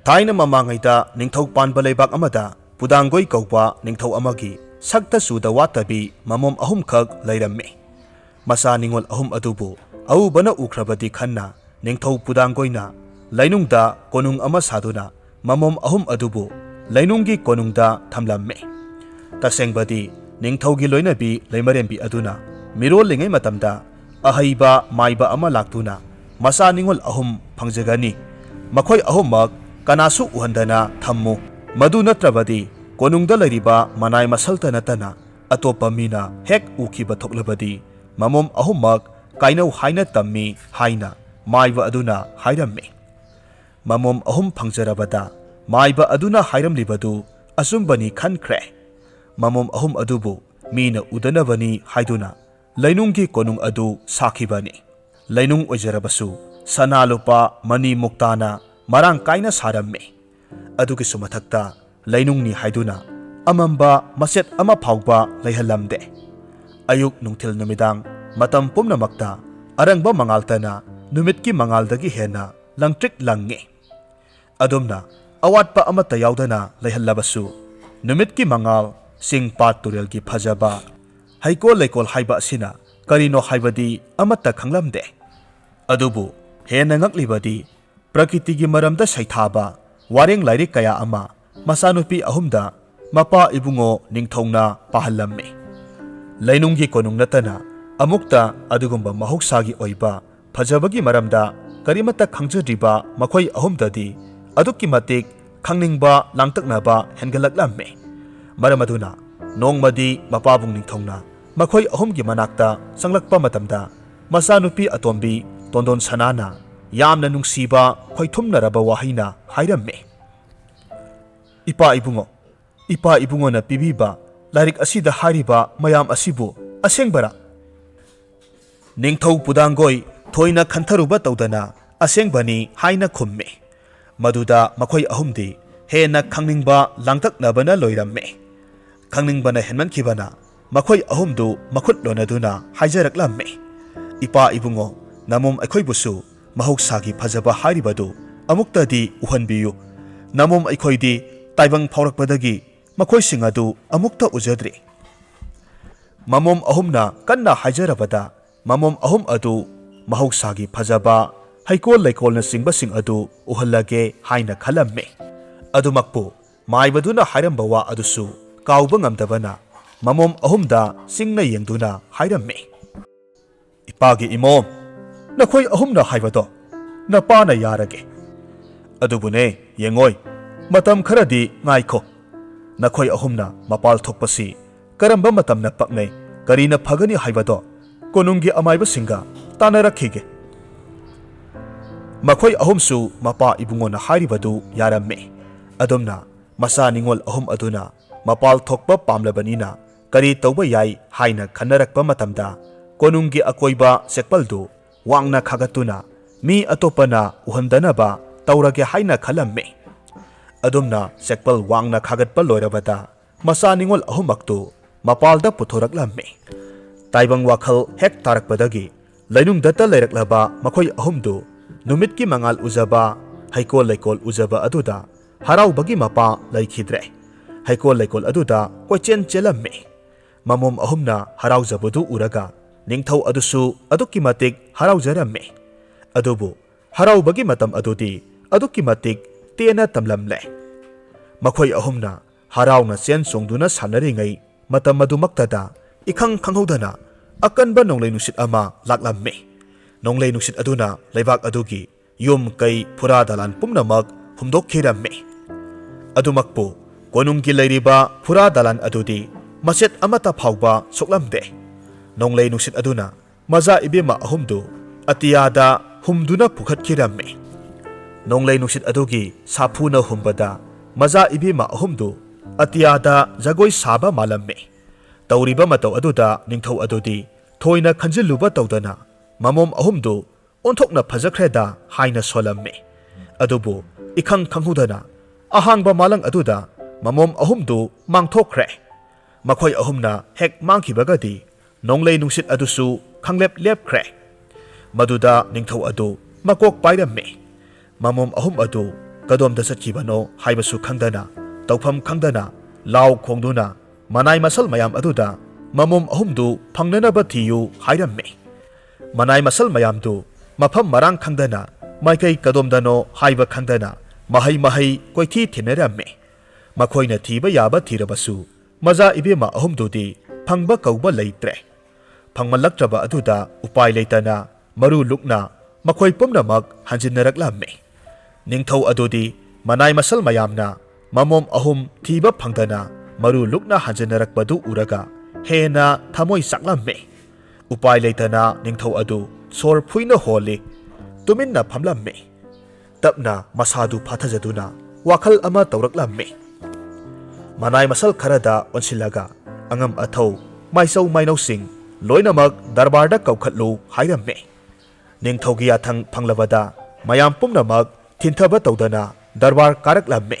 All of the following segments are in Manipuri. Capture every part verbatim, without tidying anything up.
ꯊꯥꯏꯅ ꯃꯃꯥꯡꯉꯩꯗ ꯅꯤꯡꯊꯧ ꯄꯥꯟꯕ ꯂꯩꯕꯥꯛ ꯑꯃꯗ ꯄꯨꯗꯥꯡꯒꯣꯏ ꯀꯧꯕ ꯅꯤꯡꯊꯧ ꯑꯃꯒꯤ ꯁꯛꯇ ꯆꯨꯗ ꯋꯥꯠꯇꯕꯤ ꯃꯃꯣꯝ ꯑꯍꯨꯝꯈꯛ ꯂꯩꯔꯝꯃꯤ꯫ ꯃꯆꯥ ꯅꯤꯉꯣꯜ ꯑꯍꯨꯝ ꯑꯗꯨꯕꯨ ꯑꯎꯕꯅ ꯎꯈ꯭ꯔꯕꯗꯤ ꯈꯟꯅ ꯅꯤꯡꯊꯧ ꯄꯨꯗꯥꯡꯒꯣꯏꯅ ꯂꯩꯅꯨꯡꯗ ꯀꯣꯅꯨꯡ ꯑꯃ ꯁꯥꯗꯨꯅ ꯃꯃꯣꯝ ꯑꯍꯨꯝ ꯑꯗꯨꯕꯨ ꯂꯩꯅꯨꯡꯒꯤ ꯀꯣꯅꯨꯡꯗ ꯊꯝꯂꯝꯃꯤ꯫ ꯇꯁꯦꯡꯕꯗꯤ ꯅꯤꯡꯊꯧꯒꯤ ꯂꯣꯏꯅꯕꯤ ꯂꯩꯃꯔꯦꯝꯕꯤ ꯑꯗꯨꯅ ꯃꯤꯔꯣꯜꯂꯤꯉꯩ ꯃꯇꯝꯗ ꯑꯍꯩꯕ ꯃꯥꯏꯕ ꯑꯃ ꯂꯥꯛꯇꯨꯅ ꯃꯆꯥ ꯅꯤꯉꯣꯜ ꯑꯍꯨꯝ ꯐꯪꯖꯒꯅꯤ, ꯃꯈꯣꯏ ꯑꯍꯨꯝꯃꯛ ꯀꯅꯥꯁꯨ ꯎꯍꯟꯗꯅ ꯊꯝꯃꯨ, ꯃꯗꯨ ꯅꯠꯇ꯭ꯔꯕꯗꯤ ꯀꯣꯅꯨꯡꯗ ꯂꯩꯔꯤꯕ ꯃꯅꯥꯏ ꯃꯁꯜꯇ ꯅꯠꯇꯅ ꯑꯇꯣꯞꯄ ꯃꯤꯅ ꯍꯦꯛ ꯎꯈꯤꯕ ꯊꯣꯛꯂꯕꯗꯤ ꯃꯃꯣꯝ ꯑꯍꯨꯝꯃꯛ ꯀꯥꯏꯅꯧ ꯍꯥꯏꯅ ꯇꯝꯃꯤ ꯍꯥꯏꯅ ꯃꯥꯏꯕ ꯑꯗꯨꯅ ꯍꯥꯏꯔꯝꯃꯤ꯫ ꯃꯃꯣꯝ ꯑꯍꯨꯝ ꯐꯪꯖꯔꯕꯗ ꯃꯥꯏꯕ ꯑꯗꯨꯅ ꯍꯥꯏꯔꯝꯂꯤꯕꯗꯨ ꯑꯆꯨꯝꯕꯅꯤ ꯈꯟꯈ꯭ꯔꯦ꯫ ꯃꯃꯣꯝ ꯑꯍꯨꯝ ꯑꯗꯨꯕꯨ ꯃꯤꯅ ꯎꯗꯅꯕꯅꯤ ꯍꯥꯏꯗꯨꯅ ꯂꯩꯅꯨꯡꯒꯤ ꯀꯣꯅꯨꯡ ꯑꯗꯨ ꯁꯥꯈꯤꯕꯅꯤ꯫ ꯂꯩꯅꯨꯡ ꯑꯣꯏꯖꯔꯕꯁꯨ ꯁꯅꯥ ꯂꯨꯄꯥ ꯃꯅꯤ ꯃꯨꯛꯇꯥꯅ ꯃꯔꯥꯡ ꯀꯥꯏꯅ ꯁꯥꯔꯝꯃꯤ꯫ ꯑꯗꯨꯒꯤꯁꯨ ꯃꯊꯛꯇ ꯂꯩꯅꯨꯡꯅꯤ ꯍꯥꯏꯗꯨꯅ ꯑꯃꯝꯕ ꯃꯆꯦꯠ ꯑꯃ ꯐꯥꯎꯕ ꯂꯩꯍꯜꯂꯝꯗꯦ꯫ ꯑꯌꯨꯛ ꯅꯨꯡꯊꯤꯜ ꯅꯨꯃꯤꯗꯥꯡ ꯃꯇꯝ ꯄꯨꯝꯅꯃꯛꯇ ꯑꯔꯪꯕ ꯃꯉꯥꯜꯇꯅ ꯅꯨꯃꯤꯠꯀꯤ ꯃꯉꯥꯜꯗꯒꯤ ꯍꯦꯟꯅ ꯂꯪꯇ꯭ꯔꯤꯛ ꯂꯪꯉꯤ꯫ ꯑꯗꯨꯝꯅ ꯑꯋꯥꯠꯄ ꯑꯃꯠꯇ ꯌꯥꯎꯗꯅ ꯂꯩꯍꯜꯂꯕꯁꯨ ꯅꯨꯃꯤꯠꯀꯤ ꯃꯉꯥꯜ, ꯆꯤꯡ ꯄꯥꯠ ꯇꯨꯔꯦꯜꯒꯤ ꯐꯖꯕ, ꯍꯩꯀꯣꯜ ꯂꯩꯀꯣꯜ ꯍꯥꯏꯕ ꯑꯁꯤꯅ ꯀꯔꯤꯅꯣ ꯍꯥꯏꯕꯗꯤ ꯑꯃꯠꯇ ꯈꯪꯂꯝꯗꯦ꯫ ꯑꯗꯨꯕꯨ ꯍꯦꯟꯅ ꯉꯛꯂꯤꯕꯗꯤ ꯄ꯭ꯔꯀꯤꯇꯤꯒꯤ ꯃꯔꯝꯗ ꯁꯩꯊꯥꯕ ꯋꯥꯔꯦꯡ ꯂꯥꯏꯔꯤꯛ ꯀꯌꯥ ꯑꯃ ꯃꯆꯥꯅꯨꯄꯤ ꯑꯍꯨꯝꯗ ꯃꯄꯥ ꯏꯕꯨꯡꯉꯣ ꯅꯤꯡꯊꯧꯅ ꯄꯥꯍꯜꯂꯝꯃꯤ꯫ ꯂꯩꯅꯨꯡꯒꯤ ꯀꯣꯅꯨꯡ ꯅꯠꯇꯅ ꯑꯃꯨꯛꯇ ꯑꯗꯨꯒꯨꯝꯕ ꯃꯍꯧꯁꯥꯒꯤ ꯑꯣꯏꯕ ꯐꯖꯕꯒꯤ ꯃꯔꯝꯗ ꯀꯔꯤꯃꯠꯇ ꯈꯪꯖꯗ꯭ꯔꯤꯕ ꯃꯈꯣꯏ ꯑꯍꯨꯝꯗꯗꯤ ꯑꯗꯨꯛꯀꯤ ꯃꯇꯤꯛ ꯈꯪꯅꯤꯡꯕ ꯂꯥꯡꯇꯛꯅꯕ ꯍꯦꯟꯒꯠꯂꯛꯂꯝꯃꯤ꯫ ꯃꯔꯝ ꯑꯗꯨꯅ ꯅꯣꯡꯃꯗꯤ ꯃꯄꯥꯕꯨꯡ ꯅꯤꯡꯊꯧꯅ ꯃꯈꯣꯏ ꯑꯍꯨꯝꯒꯤ ꯃꯅꯥꯛꯇ ꯆꯪꯂꯛꯄ ꯃꯇꯝꯗ ꯃꯆꯥꯅꯨꯄꯤ ꯑꯇꯣꯝꯕꯤ ꯇꯣꯟꯗꯣꯟ ꯁꯅꯥꯅ ꯌꯥꯝꯅ ꯅꯨꯡꯁꯤꯕ ꯈꯣꯏꯊꯨꯝꯅꯔꯕ ꯋꯥꯍꯩꯅ ꯍꯥꯏꯔꯝꯃꯤ, "ꯏꯄꯥ ꯏꯕꯨꯡꯉꯣ, ꯏꯄꯥ ꯏꯕꯨꯡꯉꯣꯅ ꯄꯤꯕꯤꯕ ꯂꯥꯏꯔꯤꯛ ꯑꯁꯤꯗ ꯍꯥꯏꯔꯤꯕ ꯃꯌꯥꯝ ꯑꯁꯤꯕꯨ ꯑꯁꯦꯡꯕꯔꯥ?" ꯅꯤꯡꯊꯧ ꯄꯨꯗꯥꯡꯒꯣꯏ ꯊꯣꯏꯅ ꯈꯟꯊꯔꯨꯕ ꯇꯧꯗꯅ ꯑꯁꯦꯡꯕꯅꯤ ꯍꯥꯏꯅ ꯈꯨꯝꯃꯤ꯫ ꯃꯗꯨꯗ ꯃꯈꯣꯏ ꯑꯍꯨꯝꯗꯤ ꯍꯦꯟꯅ ꯈꯪꯅꯤꯡꯕ ꯂꯥꯡꯇꯛꯅꯕꯅ ꯂꯣꯏꯔꯝꯃꯤ꯫ ꯈꯪꯅꯤꯡꯕꯅ ꯍꯦꯟꯃꯟꯈꯤꯕꯅ ꯃꯈꯣꯏ ꯑꯍꯨꯝꯗꯨ ꯃꯈꯨꯠ ꯂꯣꯟꯅꯗꯨꯅ ꯍꯥꯏꯖꯔꯛꯂꯝꯃꯤ, "ꯏꯄꯥ ꯏꯕꯨꯡꯉꯣ, ꯅꯃꯣꯝ ꯑꯩꯈꯣꯏꯕꯨꯁꯨ ꯃꯍꯧꯁꯥꯒꯤ ꯐꯖꯕ ꯍꯥꯏꯔꯤꯕꯗꯨ ꯑꯃꯨꯛꯇꯗꯤ ꯎꯍꯟꯕꯤꯌꯨ, ꯃꯃꯣꯝ ꯑꯩꯈꯣꯏꯗꯤ ꯇꯥꯏꯕꯪ ꯐꯥꯎꯔꯛꯄꯗꯒꯤ ꯃꯈꯣꯏꯁꯤꯡ ꯑꯗꯨ ꯑꯃꯨꯛꯇ ꯎꯖꯗ꯭ꯔꯤ꯫ ꯃꯃꯣꯝ ꯑꯍꯨꯝꯅ ꯀꯟꯅ ꯍꯥꯏꯖꯔꯕꯗ, ꯃꯃꯣꯝ ꯑꯍꯨꯝ ꯑꯗꯨ ꯃꯍꯧꯁꯥꯒꯤ ꯐꯖꯕ, ꯍꯩꯀꯣꯜ ꯂꯩꯀꯣꯜꯅꯆꯤꯡꯕꯁꯤꯡ ꯑꯗꯨ ꯎꯍꯜꯂꯒꯦ ꯍꯥꯏꯅ ꯈꯜꯂꯝꯃꯤ꯫ ꯑꯗꯨꯃꯛꯄꯨ ꯃꯥꯏꯕꯗꯨꯅ ꯍꯥꯏꯔꯝꯕ ꯋꯥ ꯑꯗꯨꯁꯨ ꯀꯥꯎꯕ ꯉꯝꯗꯕꯅ, ꯃꯃꯣꯝ ꯑꯍꯨꯝꯗ ꯆꯤꯡꯅ ꯌꯦꯡꯗꯨꯅ ꯍꯥꯏꯔꯝꯃꯤ, "ꯏꯄꯥꯒꯤ ꯏꯃꯣꯝ, ꯅꯈꯣꯏ ꯑꯍꯨꯝꯅ ꯍꯥꯏꯕꯗꯣ ꯅꯄꯥꯅ ꯌꯥꯔꯒꯦ꯫ ꯑꯗꯨꯕꯨꯅꯦ, ꯌꯦꯡꯉꯣꯏ, ꯃꯇꯝ ꯈꯔꯗꯤ ꯉꯥꯏꯈꯣ꯫ ꯅꯈꯣꯏ ꯑꯍꯨꯝꯅ ꯃꯄꯥꯜ ꯊꯣꯛꯄꯁꯤ ꯀꯔꯝꯕ ꯃꯇꯝꯅ ꯄꯛꯅꯩ, ꯀꯔꯤꯅ ꯐꯒꯅꯤ ꯍꯥꯏꯕꯗꯣ ꯀꯣꯅꯨꯡꯒꯤ ꯑꯃꯥꯏꯕꯁꯤꯡꯒ ꯇꯥꯟꯅꯔꯛꯈꯤꯒꯦ꯫" ꯃꯈꯣꯏ ꯑꯍꯨꯝꯁꯨ ꯃꯄꯥ ꯏꯕꯨꯡꯉꯣꯅ ꯍꯥꯏꯔꯤꯕꯗꯨ ꯌꯥꯔꯝꯃꯤ꯫ ꯑꯗꯨꯝꯅ ꯃꯆꯥ ꯅꯤꯉꯣꯜ ꯑꯍꯨꯝ ꯑꯗꯨꯅ ꯃꯄꯥꯜ ꯊꯣꯛꯄ ꯄꯥꯝꯂꯕꯅꯤꯅ ꯀꯔꯤ ꯇꯧꯕ ꯌꯥꯏ ꯍꯥꯏꯅ ꯈꯟꯅꯔꯛꯄ ꯃꯇꯝꯗ, ꯀꯣꯅꯨꯡꯒꯤ ꯑꯀꯣꯏꯕ ꯆꯦꯛꯄꯜꯗꯨ ꯋꯥꯡꯅ ꯈꯥꯒꯠꯇꯨꯅ ꯃꯤ ꯑꯇꯣꯞꯄꯅ ꯎꯍꯟꯗꯅꯕ ꯇꯧꯔꯒꯦ ꯍꯥꯏꯅ ꯈꯜꯂꯝꯃꯤ꯫ ꯑꯗꯨꯝꯅ ꯆꯦꯛꯄꯜ ꯋꯥꯡꯅ ꯈꯥꯒꯠꯄ ꯂꯣꯏꯔꯕꯗ, ꯃꯆꯥ ꯅꯤꯉꯣꯜ ꯑꯍꯨꯝꯃꯛꯇꯨ ꯃꯄꯥꯜꯗ ꯄꯨꯊꯣꯔꯛꯂꯝꯃꯤ꯫ ꯇꯥꯏꯕꯪ ꯋꯥꯈꯜ ꯍꯦꯛ ꯇꯥꯔꯛꯄꯗꯒꯤ ꯂꯩꯅꯨꯡꯗꯇ ꯂꯩꯔꯛꯂꯕ ꯃꯈꯣꯏ ꯑꯍꯨꯝꯗꯨ ꯅꯨꯃꯤꯠꯀꯤ ꯃꯉꯥꯜ ꯎꯖꯕ, ꯍꯩꯀꯣꯜ ꯂꯩꯀꯣꯜ ꯎꯖꯕ ꯑꯗꯨꯗ ꯍꯔꯥꯎꯕꯒꯤ ꯃꯄꯥ ꯂꯩꯈꯤꯗ꯭ꯔꯦ꯫ ꯍꯩꯀꯣꯜ ꯂꯩꯀꯣꯜ ꯑꯗꯨꯗ ꯀꯣꯏꯆꯦꯟ ꯆꯦꯜꯂꯝꯃꯤ꯫ ꯃꯃꯣꯝ ꯑꯍꯨꯝꯅ ꯍꯔꯥꯎꯖꯕꯗꯨ ꯎꯔꯒ ꯅꯤꯡꯊꯧ ꯑꯗꯨꯁꯨ ꯑꯗꯨꯛꯀꯤ ꯃꯇꯤꯛ ꯍꯔꯥꯎꯖꯔꯝꯃꯤ꯫ ꯑꯗꯨꯕꯨ ꯍꯔꯥꯎꯕꯒꯤ ꯃꯇꯝ ꯑꯗꯨꯗꯤ ꯑꯗꯨꯛꯀꯤ ꯃꯇꯤꯛ ꯇꯦꯟꯅ ꯇꯝꯂꯝꯂꯦ꯫ ꯃꯈꯣꯏ ꯑꯍꯨꯝꯅ ꯍꯔꯥꯎꯅ ꯆꯦꯟ ꯆꯣꯡꯗꯨꯅ ꯁꯥꯟꯅꯔꯤꯉꯩ ꯃꯇꯝ ꯑꯗꯨꯃꯛꯇꯗ ꯏꯈꯪ ꯈꯪꯍꯧꯗꯅ ꯑꯀꯟꯕ ꯅꯣꯡꯂꯩ ꯅꯨꯡꯁꯤꯠ ꯑꯃ ꯂꯥꯛꯂꯝꯃꯤ꯫ ꯅꯣꯡꯂꯩ ꯅꯨꯡꯁꯤꯠ ꯑꯗꯨꯅ ꯂꯩꯕꯥꯛ ꯑꯗꯨꯒꯤ ꯌꯨꯝ ꯀꯩ, ꯐꯨꯔꯥ ꯗꯂꯥꯟ ꯄꯨꯝꯅꯃꯛ ꯍꯨꯝꯗꯣꯛꯈꯤꯔꯝꯃꯤ꯫ ꯑꯗꯨꯃꯛꯄꯨ ꯀꯣꯅꯨꯡꯒꯤ ꯂꯩꯔꯤꯕ ꯐꯨꯔꯥ ꯗꯂꯥꯟ ꯑꯗꯨꯗꯤ ꯃꯆꯦꯠ ꯑꯃꯠꯇ ꯐꯥꯎꯕ ꯁꯣꯛꯂꯝꯗꯦ꯫ ꯅꯣꯡꯂꯩ ꯅꯨꯡꯁꯤꯠ ꯑꯗꯨꯅ ꯃꯆꯥ ꯏꯕꯦꯝꯃ ꯑꯍꯨꯝꯗꯨ ꯑꯇꯤꯌꯥꯗ ꯍꯨꯝꯗꯨꯅ ꯄꯨꯈꯠꯈꯤꯔꯝꯃꯤ꯫ ꯅꯣꯡꯂꯩ ꯅꯨꯡꯁꯤꯠ ꯑꯗꯨꯒꯤ ꯁꯥꯐꯨꯅ ꯍꯨꯝꯕꯗ ꯃꯆꯥ ꯏꯕꯦꯝꯃ ꯑꯍꯨꯝꯗꯨ ꯑꯇꯤꯌꯥꯗ ꯖꯒꯣꯏ ꯁꯥꯕ ꯃꯥꯜꯂꯝꯃꯤ꯫ ꯇꯧꯔꯤꯕ ꯃꯇꯧ ꯑꯗꯨꯗ ꯅꯤꯡꯊꯧ ꯑꯗꯨꯗꯤ ꯊꯣꯏꯅ ꯈꯟꯖꯤꯜꯂꯨꯕ ꯇꯧꯗꯅ ꯃꯃꯣꯝ ꯑꯍꯨꯝꯗꯨ ꯑꯣꯟꯊꯣꯛꯅ ꯐꯖꯈ꯭ꯔꯦꯗ ꯍꯥꯏꯅ ꯁꯣꯜꯂꯝꯃꯤ꯫ ꯑꯗꯨꯕꯨ ꯏꯈꯪ ꯈꯪꯍꯧꯗꯅ ꯑꯍꯥꯡꯕ ꯃꯥꯂꯪ ꯑꯗꯨꯗ ꯃꯃꯣꯝ ꯑꯍꯨꯝꯗꯨ ꯃꯥꯡꯊꯣꯛꯈ꯭ꯔꯦ꯫ ꯃꯈꯣꯏ ꯑꯍꯨꯝꯅ ꯍꯦꯛ ꯃꯥꯡꯈꯤꯕꯒꯗꯤ ꯅꯣꯡꯂꯩ ꯅꯨꯡꯁꯤꯠ ꯑꯗꯨꯁꯨ ꯈꯪꯂꯦꯞ ꯂꯦꯞꯈ꯭ꯔꯦ꯫ ꯃꯗꯨꯗ ꯅꯤꯡꯊꯧ ꯑꯗꯨ ꯃꯀꯣꯛ ꯄꯥꯏꯔꯝꯃꯤ꯫ ꯃꯃꯣꯝ ꯑꯍꯨꯝ ꯑꯗꯨ ꯀꯗꯣꯝꯗ ꯆꯠꯈꯤꯕꯅꯣ ꯍꯥꯏꯕꯁꯨ ꯈꯪꯗꯅ, ꯇꯧꯐꯝ ꯈꯪꯗꯅ ꯂꯥꯎ ꯈꯣꯡꯗꯨꯅ ꯃꯅꯥꯏ ꯃꯁꯜ ꯃꯌꯥꯝ ꯑꯗꯨꯗ ꯃꯃꯣꯝ ꯑꯍꯨꯝꯗꯨ ꯐꯪꯅꯅꯕ ꯊꯤꯌꯨ ꯍꯥꯏꯔꯝꯃꯤ꯫ ꯃꯅꯥꯏ ꯃꯁꯜ ꯃꯌꯥꯝꯗꯨ ꯃꯐꯝ ꯃꯔꯥꯡ ꯈꯪꯗꯅ, ꯃꯥꯏꯀꯩ ꯀꯗꯣꯝꯗꯅꯣ ꯍꯥꯏꯕ ꯈꯪꯗꯅ ꯃꯍꯩ ꯃꯍꯩ ꯀꯣꯏꯊꯤ ꯊꯤꯅꯔꯝꯃꯤ꯫ ꯃꯈꯣꯏꯅ ꯊꯤꯕ ꯌꯥꯕ ꯊꯤꯔꯕꯁꯨ ꯃꯖꯥ ꯏꯕꯦꯝꯃ ꯑꯍꯨꯝꯗꯨꯗꯤ ꯐꯪꯕ ꯀꯧꯕ ꯂꯩꯇ꯭ꯔꯦ꯫ ꯐꯪꯃꯜꯂꯛꯇ꯭ꯔꯕ ꯑꯗꯨꯗ ꯎꯄꯥꯏ ꯂꯩꯇꯅ ꯃꯔꯨ ꯂꯨꯛꯅ ꯃꯈꯣꯏ ꯄꯨꯝꯅꯃꯛ ꯍꯟꯖꯤꯟꯅꯔꯛꯂꯝꯃꯤ꯫ ꯅꯤꯡꯊꯧ ꯑꯗꯨꯗꯤ ꯃꯅꯥꯏ ꯃꯁꯜ ꯃꯌꯥꯝꯅ ꯃꯃꯣꯝ ꯑꯍꯨꯝ ꯊꯤꯕ ꯐꯪꯗꯅ ꯃꯔꯨ ꯂꯨꯛꯅ ꯍꯟꯖꯤꯟꯅꯔꯛꯄꯗꯨ ꯎꯔꯒ ꯍꯦꯟꯅ ꯊꯃꯣꯏ ꯆꯥꯛꯂꯝꯃꯤ꯫ ꯎꯄꯥꯏ ꯂꯩꯇꯅ ꯅꯤꯡꯊꯧ ꯑꯗꯨ ꯁꯣꯔ ꯐꯨꯏꯅ ꯍꯣꯜꯂꯤ꯫ ꯇꯨꯃꯤꯟꯅ ꯐꯝꯂꯝꯃꯤ꯫ ꯇꯞꯅ ꯃꯁꯥꯗꯨ ꯐꯥꯊꯖꯗꯨꯅ ꯋꯥꯈꯜ ꯑꯃ ꯇꯧꯔꯛꯂꯝꯃꯤ꯫ ꯃꯅꯥꯏ ꯃꯁꯜ ꯈꯔꯗ ꯑꯣꯟꯁꯤꯜꯂꯒ ꯑꯉꯝ ꯑꯊꯧ, ꯃꯥꯏꯆꯧ ꯃꯥꯏꯅꯧꯁꯤꯡ ꯂꯣꯏꯅꯃꯛ ꯗꯔꯕꯥꯔꯗ ꯀꯧꯈꯠꯂꯨ ꯍꯥꯏꯔꯝꯃꯤ꯫ ꯅꯤꯡꯊꯧꯒꯤ ꯌꯥꯊꯪ ꯐꯪꯂꯕꯗ ꯃꯌꯥꯝ ꯄꯨꯝꯅꯃꯛ ꯊꯤꯟꯊꯕ ꯇꯧꯗꯅ ꯗꯔꯕꯥꯔ ꯀꯥꯔꯛꯂꯝꯃꯤ꯫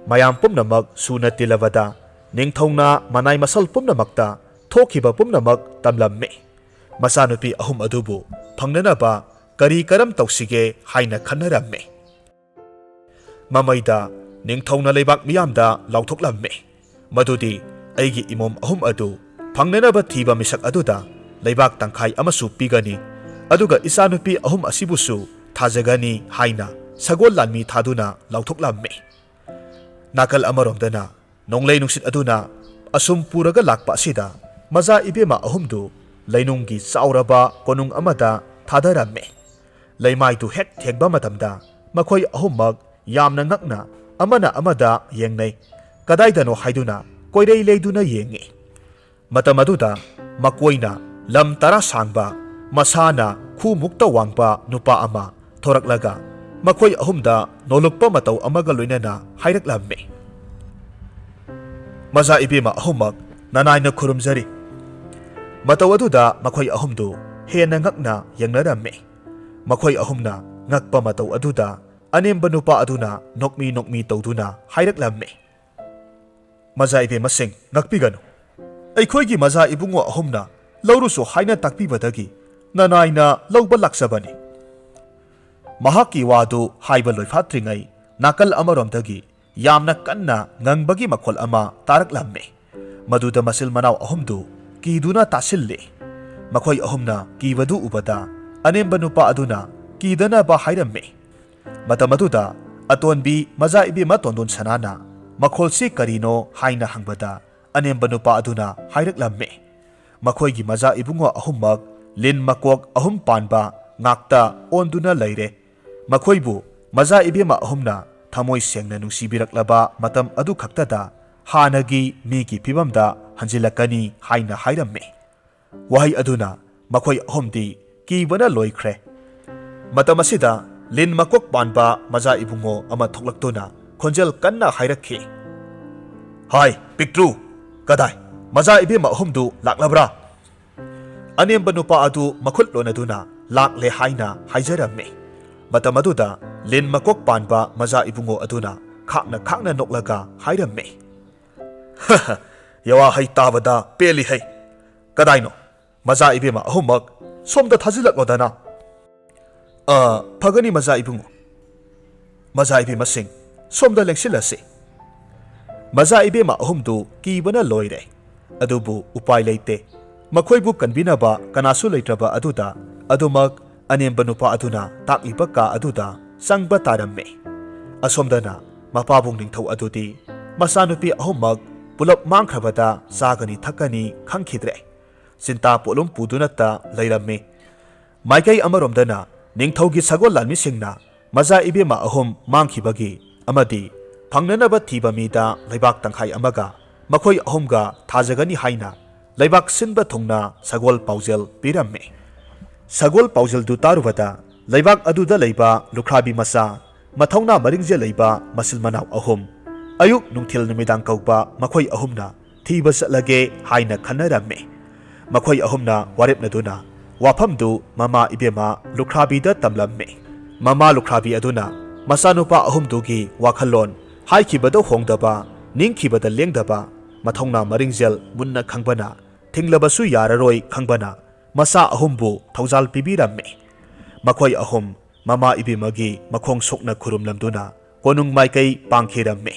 ꯃꯌꯥꯝ ꯄꯨꯝꯅꯃꯛ ꯁꯨꯅ ꯇꯤꯜꯂꯕꯗ ꯅꯤꯡꯊꯧꯅ ꯃꯅꯥꯏ ꯃꯁꯜ ꯄꯨꯝꯅꯃꯛꯇ ꯊꯣꯛꯈꯤꯕ ꯄꯨꯝꯅꯃꯛ ꯇꯝꯂꯝꯃꯤ꯫ ꯃꯆꯥꯅꯨꯄꯤ ꯑꯍꯨꯝ ꯑꯗꯨꯕꯨ ꯐꯪꯅꯅꯕ ꯀꯔꯤ ꯀꯔꯝ ꯇꯧꯁꯤꯒꯦ ꯍꯥꯏꯅ ꯈꯟꯅꯔꯝꯃꯤ꯫ ꯃꯃꯩꯗ ꯅꯤꯡꯊꯧꯅ ꯂꯩꯕꯥꯛ ꯃꯤꯌꯥꯝꯗ ꯂꯥꯎꯊꯣꯛꯂꯝꯃꯤ, ꯃꯗꯨꯗꯤ ꯑꯩꯒꯤ ꯏꯃꯣꯝ ꯑꯍꯨꯝ ꯑꯗꯨ ꯐꯪꯅꯅꯕ ꯊꯤꯕ ꯃꯤꯁꯛ ꯑꯗꯨꯗ ꯂꯩꯕꯥꯛ ꯇꯪꯈꯥꯏ ꯑꯃꯁꯨ ꯄꯤꯒꯅꯤ, ꯑꯗꯨꯒ ꯏꯆꯥꯅꯨꯄꯤ ꯑꯍꯨꯝ ꯑꯁꯤꯕꯨꯁꯨ ꯊꯥꯖꯒꯅꯤ ꯍꯥꯏꯅ ꯁꯒꯣꯜ ꯂꯥꯟꯃꯤ ꯊꯥꯗꯨꯅ ꯂꯥꯎꯊꯣꯛꯂꯝꯃꯤ꯫ ꯅꯥꯀꯜ ꯑꯃꯔꯣꯝꯗꯅ ꯅꯣꯡꯂꯩ ꯅꯨꯡꯁꯤꯠ ꯑꯗꯨꯅ ꯑꯁꯨꯝ ꯄꯨꯔꯒ ꯂꯥꯛꯄ ꯑꯁꯤꯗ ꯃꯆꯥ ꯏꯕꯦꯝꯃ ꯑꯍꯨꯝꯗꯨ ꯂꯩꯅꯨꯡꯒꯤ ꯆꯥꯎꯔꯕ ꯀꯣꯅꯨꯡ ꯑꯃꯗ ꯊꯥꯗꯔꯝꯃꯤ꯫ ꯂꯩꯃꯥꯏꯗꯨ ꯍꯦꯛ ꯊꯦꯡꯕ ꯃꯇꯝꯗ ꯃꯈꯣꯏ ꯑꯍꯨꯝꯃꯛ ꯌꯥꯝꯅ ꯉꯛꯅ ꯑꯃꯅ ꯑꯃꯗ ꯌꯦꯡꯅꯩ꯫ ꯀꯗꯥꯏꯗꯅꯣ ꯍꯥꯏꯗꯨꯅ ꯀꯣꯏꯔꯩ ꯂꯩꯗꯨꯅ ꯌꯦꯡꯉꯤ꯫ ꯃꯇꯝ ꯑꯗꯨꯗ ꯃꯀꯣꯏꯅ ꯂꯝ ꯇꯔꯥ ꯁꯥꯡꯕ, ꯃꯁꯥꯅ ꯈꯨꯃꯨꯛꯇ ꯋꯥꯡꯕ ꯅꯨꯄꯥ ꯑꯃ ꯊꯣꯔꯛꯂꯒ ꯃꯈꯣꯏ ꯑꯍꯨꯝꯗ ꯅꯣꯂꯨꯛꯄ ꯃꯇꯧ ꯑꯃꯒ ꯂꯣꯏꯅꯅ ꯍꯥꯏꯔꯛꯂꯝꯃꯤ, "ꯃꯆꯥ ꯏꯕꯦꯝꯃ ꯑꯍꯨꯝꯃꯛ ꯅꯅꯥꯏꯅ ꯈꯨꯔꯨꯝꯖꯔꯤ꯫" ꯃꯇꯧ ꯑꯗꯨꯗ ꯃꯈꯣꯏ ꯑꯍꯨꯝꯗꯨ ꯍꯦꯟꯅ ꯉꯛꯅ ꯌꯦꯡꯅꯔꯝꯃꯤ꯫ ꯃꯈꯣꯏ ꯑꯍꯨꯝꯅ ꯉꯛꯄ ꯃꯇꯧ ꯑꯗꯨꯗ ꯑꯅꯦꯝꯕ ꯅꯨꯄꯥ ꯑꯗꯨꯅ ꯅꯣꯛꯃꯤ ꯅꯣꯛꯃꯤ ꯇꯧꯗꯨꯅ ꯍꯥꯏꯔꯛꯂꯝꯃꯤ, "ꯃꯆꯥ ꯏꯕꯦꯝꯃꯁꯤꯡ, ꯉꯛꯄꯤꯒꯅꯨ꯫ ꯑꯩꯈꯣꯏꯒꯤ ꯃꯆꯥ ꯏꯕꯨꯡꯉꯣ ꯑꯍꯨꯝꯅ ꯂꯧꯔꯨꯁꯨ ꯍꯥꯏꯅ ꯇꯥꯛꯄꯤꯕꯗꯒꯤ ꯅꯅꯥꯏꯅ ꯂꯧꯕ ꯂꯥꯛꯆꯕꯅꯤ꯫" ꯃꯍꯥꯛꯀꯤ ꯋꯥꯗꯨ ꯍꯥꯏꯕ ꯂꯣꯏꯐꯥꯠꯇ꯭ꯔꯤꯉꯩ ꯅꯥꯀꯜ ꯑꯃꯔꯣꯝꯗꯒꯤ ꯌꯥꯝꯅ ꯀꯟꯅ ꯉꯪꯕꯒꯤ ꯃꯈꯣꯜ ꯑꯃ ꯇꯥꯔꯛꯂꯝꯃꯤ꯫ ꯃꯗꯨꯗ ꯃꯆꯤꯜ ꯃꯅꯥꯎ ꯑꯍꯨꯝꯗꯨ ꯀꯤꯗꯨꯅ ꯇꯥꯁꯤꯜꯂꯤ꯫ ꯃꯈꯣꯏ ꯑꯍꯨꯝꯅ ꯀꯤꯕꯗꯨ ꯎꯕꯗ ꯑꯅꯦꯝꯕ ꯅꯨꯄꯥ ꯑꯗꯨꯅ ꯀꯤꯗꯅꯕ ꯍꯥꯏꯔꯝꯃꯤ꯫ ꯃꯇꯝ ꯑꯗꯨꯗ ꯑꯇꯣꯟꯕꯤ ꯃꯖꯥ ꯏꯕꯦꯝꯃ ꯇꯣꯟꯗꯣꯟ ꯁꯅꯥꯅ ꯃꯈꯣꯜꯁꯤ ꯀꯔꯤꯅꯣ ꯍꯥꯏꯅ ꯍꯪꯕꯗ ꯑꯅꯦꯝꯕ ꯅꯨꯄꯥ ꯑꯗꯨꯅ ꯍꯥꯏꯔꯛꯂꯝꯃꯤ꯫ ꯃꯈꯣꯏꯒꯤ ꯃꯖꯥ ꯏꯕꯨꯡꯉꯣ ꯑꯍꯨꯝꯃꯛ ꯂꯤꯟ ꯃꯀꯣꯛ ꯑꯍꯨꯝ ꯄꯥꯟꯕ ꯉꯥꯛꯇ ꯑꯣꯟꯗꯨꯅ ꯂꯩꯔꯦ꯫ ꯃꯈꯣꯏꯕꯨ ꯃꯖꯥ ꯏꯕꯦꯝꯃ ꯑꯍꯨꯝꯅ ꯊꯃꯣꯏ ꯁꯦꯡꯅ ꯅꯨꯡꯁꯤꯕꯤꯔꯛꯂꯕ ꯃꯇꯝ ꯑꯗꯨ ꯈꯛꯇꯗ ꯍꯥꯟꯅꯒꯤ ꯃꯤꯒꯤ ꯐꯤꯕꯝꯗ ꯍꯟꯖꯤꯜꯂꯛꯀꯅꯤ ꯍꯥꯏꯅ ꯍꯥꯏꯔꯝꯃꯤ꯫ ꯋꯥꯍꯩ ꯑꯗꯨꯅ ꯃꯈꯣꯏ ꯑꯍꯨꯝꯗꯤ ꯀꯤꯕꯅ ꯂꯣꯏꯈ꯭ꯔꯦ꯫ ꯃꯇꯝ ꯑꯁꯤꯗ ꯂꯤꯟ ꯃꯀꯣꯛ ꯄꯥꯟꯕ ꯃꯖꯥ ꯏꯕꯨꯡꯉꯣ ꯑꯃ ꯊꯣꯛꯂꯛꯇꯨꯅ ꯈꯣꯟꯖꯦꯜ ꯀꯟꯅ ꯍꯥꯏꯔꯛꯈꯤ, "ꯍꯥꯏ, ꯄꯤꯛꯇ꯭ꯔꯨ, ꯀꯗꯥꯏ? ꯃꯖꯥ ꯏꯕꯦꯝꯃ ꯑꯍꯨꯝꯗꯨ ꯂꯥꯛꯂꯕ꯭ꯔꯥ?" ꯑꯅꯦꯝꯕ ꯅꯨꯄꯥ ꯑꯗꯨ ꯃꯈꯨꯠ ꯂꯣꯟꯅꯗꯨꯅ ꯂꯥꯛꯂꯦ ꯍꯥꯏꯅ ꯍꯥꯏꯖꯔꯝꯃꯤ꯫ ꯃꯇꯝ ꯑꯗꯨꯗ ꯂꯤꯟ ꯃꯀꯣꯛ ꯄꯥꯟꯕ ꯃꯖꯥ ꯏꯕꯨꯡꯉꯣ ꯑꯗꯨꯅ ꯈꯥꯛꯅ ꯈꯥꯛꯅ ꯅꯣꯛꯂꯒ ꯍꯥꯏꯔꯝꯃꯤ, "ꯌꯋꯥꯍꯩ ꯇꯥꯕꯗ ꯄꯦꯜꯂꯤꯍꯩ꯫ ꯀꯗꯥꯏꯅꯣ? ꯃꯖꯥ ꯏꯕꯦꯝꯃ ꯑꯍꯨꯝꯃꯛ ꯁꯣꯝꯗ ꯊꯥꯖꯤꯜꯂꯛꯂꯣꯗꯅ꯫" "ꯑ, ꯐꯒꯅꯤ ꯃꯖꯥ ꯏꯕꯨꯡꯉꯣ꯫ ꯃꯖꯥ ꯏꯕꯦꯝꯃꯁꯤꯡ, ꯁꯣꯝꯗ ꯂꯦꯡꯁꯤꯜꯂꯁꯤ꯫" ꯃꯖꯥ ꯏꯕꯦꯝꯃ ꯑꯍꯨꯝꯗꯨ ꯀꯤꯕꯅ ꯂꯣꯏꯔꯦ꯫ ꯑꯗꯨꯕꯨ ꯎꯄꯥꯏ ꯂꯩꯇꯦ꯫ ꯃꯈꯣꯏꯕꯨ ꯀꯟꯕꯤꯅꯕ ꯀꯅꯥꯁꯨ ꯂꯩꯇ꯭ꯔꯕ ꯑꯗꯨꯗ ꯑꯗꯨꯃꯛ ꯑꯅꯦꯝꯕ ꯅꯨꯄꯥ ꯑꯗꯨꯅ ꯇꯥꯛꯂꯤꯕ ꯀꯥ ꯑꯗꯨꯗ ꯆꯪꯕ ꯇꯥꯔꯝꯃꯤ꯫ ꯑꯁꯣꯝꯗꯅ ꯃꯄꯥꯕꯨꯡ ꯅꯤꯡꯊꯧ ꯑꯗꯨꯗꯤ ꯃꯆꯥꯅꯨꯄꯤ ꯑꯍꯨꯝꯃꯛ ꯄꯨꯂꯞ ꯃꯥꯡꯈ꯭ꯔꯕꯗ ꯆꯥꯒꯅꯤ ꯊꯛꯀꯅꯤ ꯈꯪꯈꯤꯗ꯭ꯔꯦ꯫ ꯆꯤꯟꯇꯥ ꯄꯣꯠꯂꯨꯝ ꯄꯨꯗꯨꯅꯇ ꯂꯩꯔꯝꯃꯤ꯫ ꯃꯥꯏꯀꯩ ꯑꯃꯔꯣꯝꯗꯅ ꯅꯤꯡꯊꯧꯒꯤ ꯁꯒꯣꯜ ꯂꯥꯟꯃꯤꯁꯤꯡꯅ ꯃꯆꯥ ꯏꯕꯦꯝꯃ ꯑꯍꯨꯝ ꯃꯥꯡꯈꯤꯕꯒꯤ ꯑꯃꯗꯤ ꯐꯪꯅꯅꯕ ꯊꯤꯕ ꯃꯤꯗ ꯂꯩꯕꯥꯛ ꯇꯪꯈꯥꯏ ꯑꯃꯒ ꯃꯈꯣꯏ ꯑꯍꯨꯝꯒ ꯊꯥꯖꯒꯅꯤ ꯍꯥꯏꯅ ꯂꯩꯕꯥꯛ ꯁꯤꯟꯕ ꯊꯨꯡꯅ ꯁꯒꯣꯜ ꯄꯥꯎꯖꯦꯜ ꯄꯤꯔꯝꯃꯤ꯫ ꯁꯒꯣꯜ ꯄꯥꯎꯖꯦꯜꯗꯨ ꯇꯥꯔꯨꯕꯗ ꯂꯩꯕꯥꯛ ꯑꯗꯨꯗ ꯂꯩꯕ ꯂꯨꯈ꯭ꯔꯥꯕꯤ ꯃꯆꯥ, ꯃꯊꯧꯅꯥ ꯃꯔꯤꯡꯖꯦꯜ ꯂꯩꯕ ꯃꯆꯤꯜ ꯃꯅꯥꯎ ꯑꯍꯨꯝ, ꯑꯌꯨꯛ ꯅꯨꯡꯊꯤꯜ ꯅꯨꯃꯤꯗꯥꯡ ꯀꯧꯕ ꯃꯈꯣꯏ ꯑꯍꯨꯝꯅ ꯊꯤꯕ ꯆꯠꯂꯒꯦ ꯍꯥꯏꯅ ꯈꯟꯅꯔꯝꯃꯤ꯫ ꯃꯈꯣꯏ ꯑꯍꯨꯝꯅ ꯋꯥꯔꯦꯞꯅꯗꯨꯅ ꯋꯥꯐꯝꯗꯨ ꯃꯃꯥ ꯏꯕꯦꯝꯃ ꯂꯨꯈ꯭ꯔꯥꯕꯤꯗ ꯇꯝꯂꯝꯃꯤ꯫ ꯃꯃꯥ ꯂꯨꯈ꯭ꯔꯥꯕꯤ ꯑꯗꯨꯅ ꯃꯆꯥꯅꯨꯄꯥ ꯑꯍꯨꯝꯗꯨꯒꯤ ꯋꯥꯈꯜꯂꯣꯟ ꯍꯥꯏꯈꯤꯕꯗ ꯍꯣꯡꯗꯕ, ꯅꯤꯡꯈꯤꯕꯗ ꯂꯦꯡꯗꯕ, ꯃꯊꯧꯅꯥ ꯃꯔꯤꯡꯖꯦꯜ ꯃꯨꯟꯅ ꯈꯪꯕꯅ, ꯊꯤꯡꯂꯕꯁꯨ ꯌꯥꯔꯔꯣꯏ ꯈꯪꯕꯅ, ꯃꯆꯥ ꯑꯍꯨꯝꯕꯨ ꯊꯧꯖꯥꯜ ꯄꯤꯕꯤꯔꯝꯃꯤ꯫ ꯃꯈꯣꯏ ꯑꯍꯨꯝ ꯃꯃꯥ ꯏꯕꯦꯝꯃꯒꯤ ꯃꯈꯣꯡ ꯁꯣꯛꯅ ꯈꯨꯔꯨꯝꯂꯝꯗꯨꯅ ꯀꯣꯅꯨꯡ ꯃꯥꯏꯀꯩ ꯄꯥꯡꯈꯤꯔꯝꯃꯤ꯫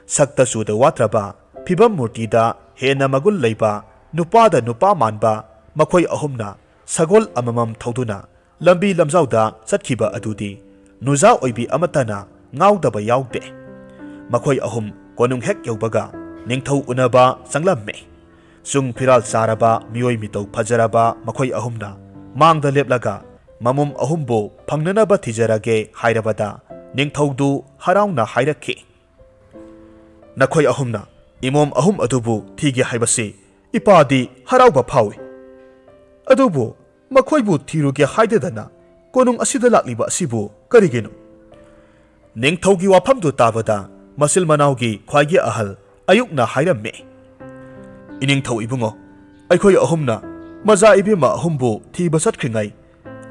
ꯁꯛꯇ ꯆꯨꯗ ꯋꯥꯠꯇ꯭ꯔꯕ, ꯐꯤꯕꯝ ꯃꯨꯔꯇꯤꯗ ꯍꯦꯟꯅ ꯃꯒꯨꯟ ꯂꯩꯕ, ꯅꯨꯄꯥꯗ ꯅꯨꯄꯥ ꯃꯥꯟꯕ ꯃꯈꯣꯏ ꯑꯍꯨꯝꯅ ꯁꯒꯣꯜ ꯑꯃꯃꯝ ꯊꯧꯗꯨꯅ ꯂꯝꯕꯤ ꯂꯝꯖꯥꯎꯗ ꯆꯠꯈꯤꯕ ꯑꯗꯨꯗꯤ ꯅꯨꯖꯥ ꯑꯣꯏꯕꯤ ꯑꯃꯠꯇꯅ ꯉꯥꯎꯗꯕ ꯌꯥꯎꯗꯦ꯫ ꯃꯈꯣꯏ ꯑꯍꯨꯝ ꯀꯣꯅꯨꯡ ꯍꯦꯛ ꯌꯧꯕꯒ ꯅꯤꯡꯊꯧ ꯎꯅꯕ ꯆꯪꯂꯝꯃꯤ꯫ ꯆꯨꯡ ꯐꯤꯔꯥꯜ ꯆꯥꯔꯕ, ꯃꯤꯑꯣꯏ ꯃꯤꯇꯧ ꯐꯖꯔꯕ ꯃꯈꯣꯏ ꯑꯍꯨꯝꯅ ꯃꯥꯡꯗ ꯂꯦꯞꯂꯒ ꯃꯃꯨꯝ ꯑꯍꯨꯝꯕꯨ ꯐꯪꯅꯅꯕ ꯊꯤꯖꯔꯒꯦ ꯍꯥꯏꯔꯕꯗ ꯅꯤꯡꯊꯧꯗꯨ ꯍꯔꯥꯎꯅ ꯍꯥꯏꯔꯛꯈꯤ, "ꯅꯈꯣꯏ ꯑꯍꯨꯝꯅ ꯏꯃꯣꯝ ꯑꯍꯨꯝ ꯑꯗꯨꯕꯨ ꯊꯤꯒꯦ ꯍꯥꯏꯕꯁꯤ ꯏꯄꯥꯗꯤ ꯍꯔꯥꯎꯕ ꯐꯥꯎꯏ꯫ ꯑꯗꯨꯕꯨ ꯃꯈꯣꯏꯕꯨ ꯊꯤꯔꯨꯒꯦ ꯍꯥꯏꯗꯗꯅ ꯀꯣꯅꯨꯡ ꯑꯁꯤꯗ ꯂꯥꯛꯂꯤꯕ ꯑꯁꯤꯕꯨ ꯀꯔꯤꯒꯤꯅꯣ?" ꯅꯤꯡꯊꯧꯒꯤ ꯋꯥꯐꯝꯗꯨ ꯇꯥꯕꯗ ꯃꯆꯤꯜ ꯃꯅꯥꯎꯒꯤ ꯈ꯭ꯋꯥꯏꯒꯤ ꯑꯍꯜ ꯑꯌꯨꯛꯅ ꯍꯥꯏꯔꯝꯃꯤ, "ꯏꯅꯤꯡꯊꯧ ꯏꯕꯨꯡꯉꯣ, ꯑꯩꯈꯣꯏ ꯑꯍꯨꯝꯅ ꯃꯖꯥ ꯏꯕꯦꯝꯃ ꯑꯍꯨꯝꯕꯨ ꯊꯤꯕ ꯆꯠꯈ꯭ꯔꯤꯉꯩ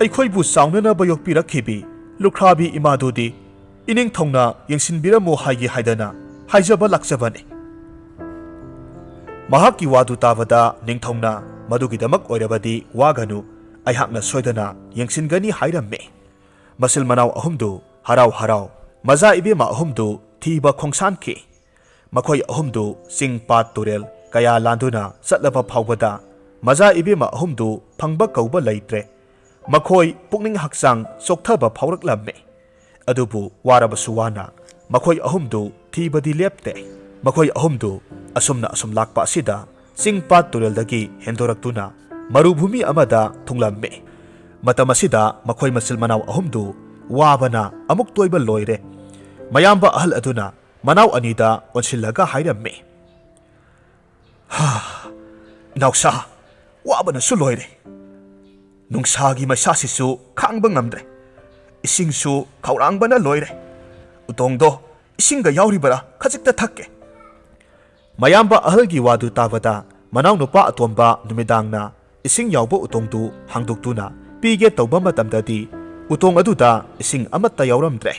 ꯑꯩꯈꯣꯏꯕꯨ ꯆꯥꯎꯅꯅꯕ ꯌꯣꯛꯄꯤꯔꯛꯈꯤꯕꯤ ꯂꯨꯈ꯭ꯔꯥꯕꯤ ꯏꯃꯥꯗꯨꯗꯤ ꯏꯅꯤꯡꯊꯧꯅ ꯌꯦꯡꯁꯤꯟꯕꯤꯔꯝꯃꯨ ꯍꯥꯏꯒꯦ ꯍꯥꯏꯗꯅ ꯍꯥꯏꯖꯕ ꯂꯥꯛꯆꯕꯅꯤ꯫" ꯃꯍꯥꯛꯀꯤ ꯋꯥꯗꯨ ꯇꯥꯕꯗ ꯅꯤꯡꯊꯧꯅ, "ꯃꯗꯨꯒꯤꯗꯃꯛ ꯑꯣꯏꯔꯕꯗꯤ ꯋꯥꯒꯅꯨ, ꯑꯩꯍꯥꯛꯅ ꯁꯣꯏꯗꯅ ꯌꯦꯡꯁꯤꯟꯒꯅꯤ" ꯍꯥꯏꯔꯝꯃꯤ꯫ ꯃꯆꯤꯜ ꯃꯅꯥꯎ ꯑꯍꯨꯝꯗꯨ ꯍꯔꯥꯎ ꯍꯔꯥꯎ ꯃꯖꯥ ꯏꯕꯦꯝꯃ ꯑꯍꯨꯝꯗꯨ ꯊꯤꯕ ꯈꯣꯡꯁꯥꯟꯈꯤ꯫ ꯃꯈꯣꯏ ꯑꯍꯨꯝꯗꯨ ꯆꯤꯡ ꯄꯥꯠ ꯇꯨꯔꯦꯜ ꯀꯌꯥ ꯂꯥꯟꯗꯨꯅ ꯆꯠꯂꯕ ꯐꯥꯎꯕꯗ ꯃꯖꯥ ꯏꯕꯦꯝꯃ ꯑꯍꯨꯝꯗꯨ ꯐꯪꯕ ꯀꯧꯕ ꯂꯩꯇ꯭ꯔꯦ꯫ ꯃꯈꯣꯏ ꯄꯨꯛꯅꯤꯡ ꯍꯛꯆꯥꯡ ꯆꯣꯛꯊꯕ ꯐꯥꯎꯔꯛꯂꯝꯃꯤ꯫ ꯑꯗꯨꯕꯨ ꯋꯥꯔꯕꯁꯨ ꯋꯥꯅ ꯃꯈꯣꯏ ꯑꯍꯨꯝꯗꯨ ꯊꯤꯕꯗꯤ ꯂꯦꯞꯇꯦ꯫ ꯃꯈꯣꯏ ꯑꯍꯨꯝꯗꯨ ꯑꯁꯨꯝꯅ ꯑꯁꯨꯝ ꯂꯥꯛꯄ ꯑꯁꯤꯗ ꯆꯤꯡ ꯄꯥꯠ ꯇꯨꯔꯦꯜꯗꯒꯤ ꯍꯦꯟꯗꯣꯔꯛꯇꯨꯅ ꯃꯔꯨꯚꯨꯃꯤ ꯑꯃꯗ ꯊꯨꯡꯂꯝꯃꯤ꯫ ꯃꯇꯝ ꯑꯁꯤꯗ ꯃꯈꯣꯏ ꯃꯆꯤꯜ ꯃꯅꯥꯎ ꯑꯍꯨꯝꯗꯨ ꯋꯥꯕꯅ ꯑꯃꯨꯛ ꯇꯣꯏꯕ ꯂꯣꯏꯔꯦ꯫ ꯃꯌꯥꯝꯕ ꯑꯍꯜ ꯑꯗꯨꯅ ꯃꯅꯥꯎ ꯑꯅꯤꯗ ꯑꯣꯟꯁꯤꯜꯂꯒ ꯍꯥꯏꯔꯝꯃꯤ, "ꯍꯥ, ꯏꯅꯥꯎꯁꯥ, ꯋꯥꯕꯅꯁꯨ ꯂꯣꯏꯔꯦ꯫ ꯅꯨꯡꯁꯥꯒꯤ ꯃꯩꯁꯥꯁꯤꯁꯨ ꯈꯥꯡꯕ ꯉꯝꯗ꯭ꯔꯦ꯫ ꯏꯁꯤꯡꯁꯨ ꯈꯧꯔꯥꯡꯕꯅ ꯂꯣꯏꯔꯦ꯫ ꯎꯇꯣꯡꯗꯣ ꯏꯁꯤꯡꯒ ꯌꯥꯎꯔꯤꯕꯔꯥ? ꯈꯖꯤꯛꯇ ꯊꯛꯀꯦ꯫" ꯃꯌꯥꯝꯕ ꯑꯍꯜꯒꯤ ꯋꯥꯗꯨ ꯇꯥꯕꯗ ꯃꯅꯥꯎꯅꯨꯄꯥ ꯑꯇꯣꯝꯕ ꯅꯨꯃꯤꯗꯥꯡꯅ ꯏꯁꯤꯡ ꯌꯥꯎꯕ ꯎꯇꯣꯡꯗꯨ ꯍꯥꯡꯗꯣꯛꯇꯨꯅ ꯄꯤꯒꯦ ꯇꯧꯕ ꯃꯇꯝꯗꯗꯤ ꯎꯇꯣꯡ ꯑꯗꯨꯗ ꯏꯁꯤꯡ ꯑꯃꯠꯇ ꯌꯥꯎꯔꯝꯗ꯭ꯔꯦ꯫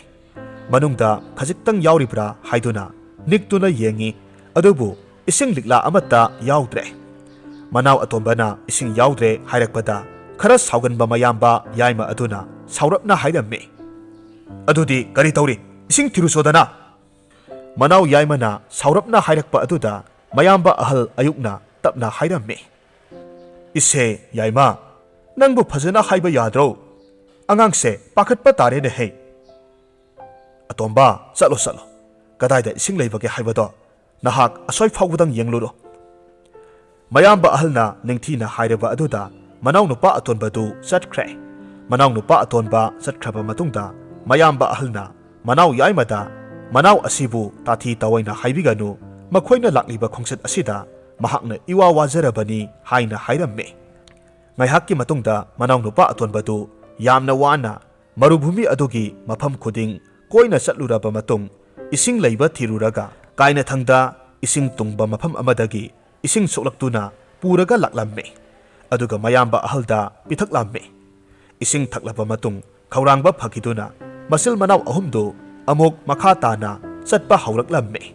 ꯃꯅꯨꯡꯗ ꯈꯖꯤꯛꯇꯪ ꯌꯥꯎꯔꯤꯕ꯭ꯔꯥ ꯍꯥꯏꯗꯨꯅ ꯅꯤꯛꯇꯨꯅ ꯌꯦꯡꯉꯤ, ꯑꯗꯨꯕꯨ ꯏꯁꯤꯡ ꯂꯤꯛꯂꯥ ꯑꯃꯠꯇ ꯌꯥꯎꯗ꯭ꯔꯦ꯫ ꯃꯅꯥꯎ ꯑꯇꯣꯝꯕꯅ ꯏꯁꯤꯡ ꯌꯥꯎꯗ꯭ꯔꯦ ꯍꯥꯏꯔꯛꯄꯗ ꯈꯔ ꯁꯥꯎꯒꯟꯕ ꯃꯌꯥꯝꯕ ꯌꯥꯏꯃ ꯑꯗꯨꯅ ꯁꯥꯎꯔꯞꯅ ꯍꯥꯏꯔꯝꯃꯤ, "ꯑꯗꯨꯗꯤ ꯀꯔꯤ ꯇꯧꯔꯤ? "ꯏꯁꯤꯡ ꯊꯤꯔꯨꯆꯣꯗꯅ!" ꯃꯅꯥꯎ ꯌꯥꯏꯃꯅ ꯁꯥꯎꯔꯞꯅ ꯍꯥꯏꯔꯛꯄ ꯑꯗꯨꯗ ꯃꯌꯥꯝꯕ ꯑꯍꯜ ꯑꯌꯨꯛꯅ ꯇꯞꯅ ꯍꯥꯏꯔꯝꯃꯤ, "ꯏꯁꯦ ꯌꯥꯏꯃ, ꯅꯪꯕꯨ ꯐꯖꯅ ꯍꯥꯏꯕ ꯌꯥꯗ꯭ꯔꯣ? ꯑꯉꯥꯡꯁꯦ ꯄꯥꯈꯠꯄ ꯇꯥꯔꯦꯅꯦꯍꯦ꯫ ꯑꯇꯣꯝꯕ, ꯆꯠꯂꯣ, ꯆꯠꯂꯣ꯫ ꯀꯗꯥꯏꯗ ꯏꯁꯤꯡ ꯂꯩꯕꯒꯦ ꯍꯥꯏꯕꯗꯣ ꯅꯍꯥꯛ ꯑꯁꯣꯏ ꯐꯥꯎꯕꯗꯪ ꯌꯦꯡꯂꯨꯔꯣ꯫" ꯃꯌꯥꯝꯕ ꯑꯍꯜꯅ ꯅꯤꯡꯊꯤꯅ ꯍꯥꯏꯔꯕ ꯑꯗꯨꯗ ꯃꯅꯥꯎꯅꯨꯄꯥ ꯑꯇꯣꯟꯕꯗꯨ ꯆꯠꯈ꯭ꯔꯦ꯫ ꯃꯅꯥꯎꯅꯨꯄꯥ ꯑꯇꯣꯟꯕ ꯆꯠꯈ꯭ꯔꯕ ꯃꯇꯨꯡꯗ ꯃꯌꯥꯝꯕ ꯑꯍꯜꯅ ꯃꯅꯥꯎ ꯌꯥꯏꯃꯗ, "ꯃꯅꯥꯎ ꯑꯁꯤꯕꯨ ꯇꯥꯊꯤ ꯇꯥꯑꯣꯏꯅ ꯍꯥꯏꯕꯤꯒꯅꯨ, ꯃꯈꯣꯏꯅ ꯂꯥꯛꯂꯤꯕ ꯈꯣꯡꯆꯠ ꯑꯁꯤꯗ ꯃꯍꯥꯛꯅ ꯏꯋꯥ ꯋꯥꯖꯔꯕꯅꯤ" ꯍꯥꯏꯅ ꯍꯥꯏꯔꯝꯃꯤ꯫ ꯉꯥꯏꯍꯥꯛꯀꯤ ꯃꯇꯨꯡꯗ ꯃꯅꯥꯎꯅꯨꯄꯥ ꯑꯇꯣꯟꯕꯗꯨ ꯌꯥꯝꯅ ꯋꯥꯅ ꯃꯔꯨꯚꯨꯃꯤ ꯑꯗꯨꯒꯤ ꯃꯐꯝ ꯈꯨꯗꯤꯡ ꯀꯣꯏꯅ ꯆꯠꯂꯨꯔꯕ ꯃꯇꯨꯡ, ꯏꯁꯤꯡ ꯂꯩꯕ ꯊꯤꯔꯨꯔꯒ, ꯀꯥꯏꯅꯊꯪꯗ ꯏꯁꯤꯡ ꯇꯨꯡꯕ ꯃꯐꯝ ꯑꯃꯗꯒꯤ ꯏꯁꯤꯡ ꯁꯣꯛꯂꯛꯇꯨꯅ ꯄꯨꯔꯒ ꯂꯥꯛꯂꯝꯃꯤ꯫ ꯑꯗꯨꯒ ꯃꯌꯥꯝꯕ ꯑꯍꯜꯗ ꯄꯤꯊꯛꯂꯝꯃꯤ꯫ ꯏꯁꯤꯡ ꯊꯛꯂꯕ ꯃꯇꯨꯡ, ꯈꯧꯔꯥꯡꯕ ꯐꯈꯤꯗꯨꯅ ꯃꯆꯤꯜ ꯃꯅꯥꯎ ꯑꯍꯨꯝꯗꯨ ꯑꯃꯨꯛ ꯃꯈꯥ ꯇꯥꯅ ꯆꯠꯄ ꯍꯧꯔꯛꯂꯝꯃꯤ꯫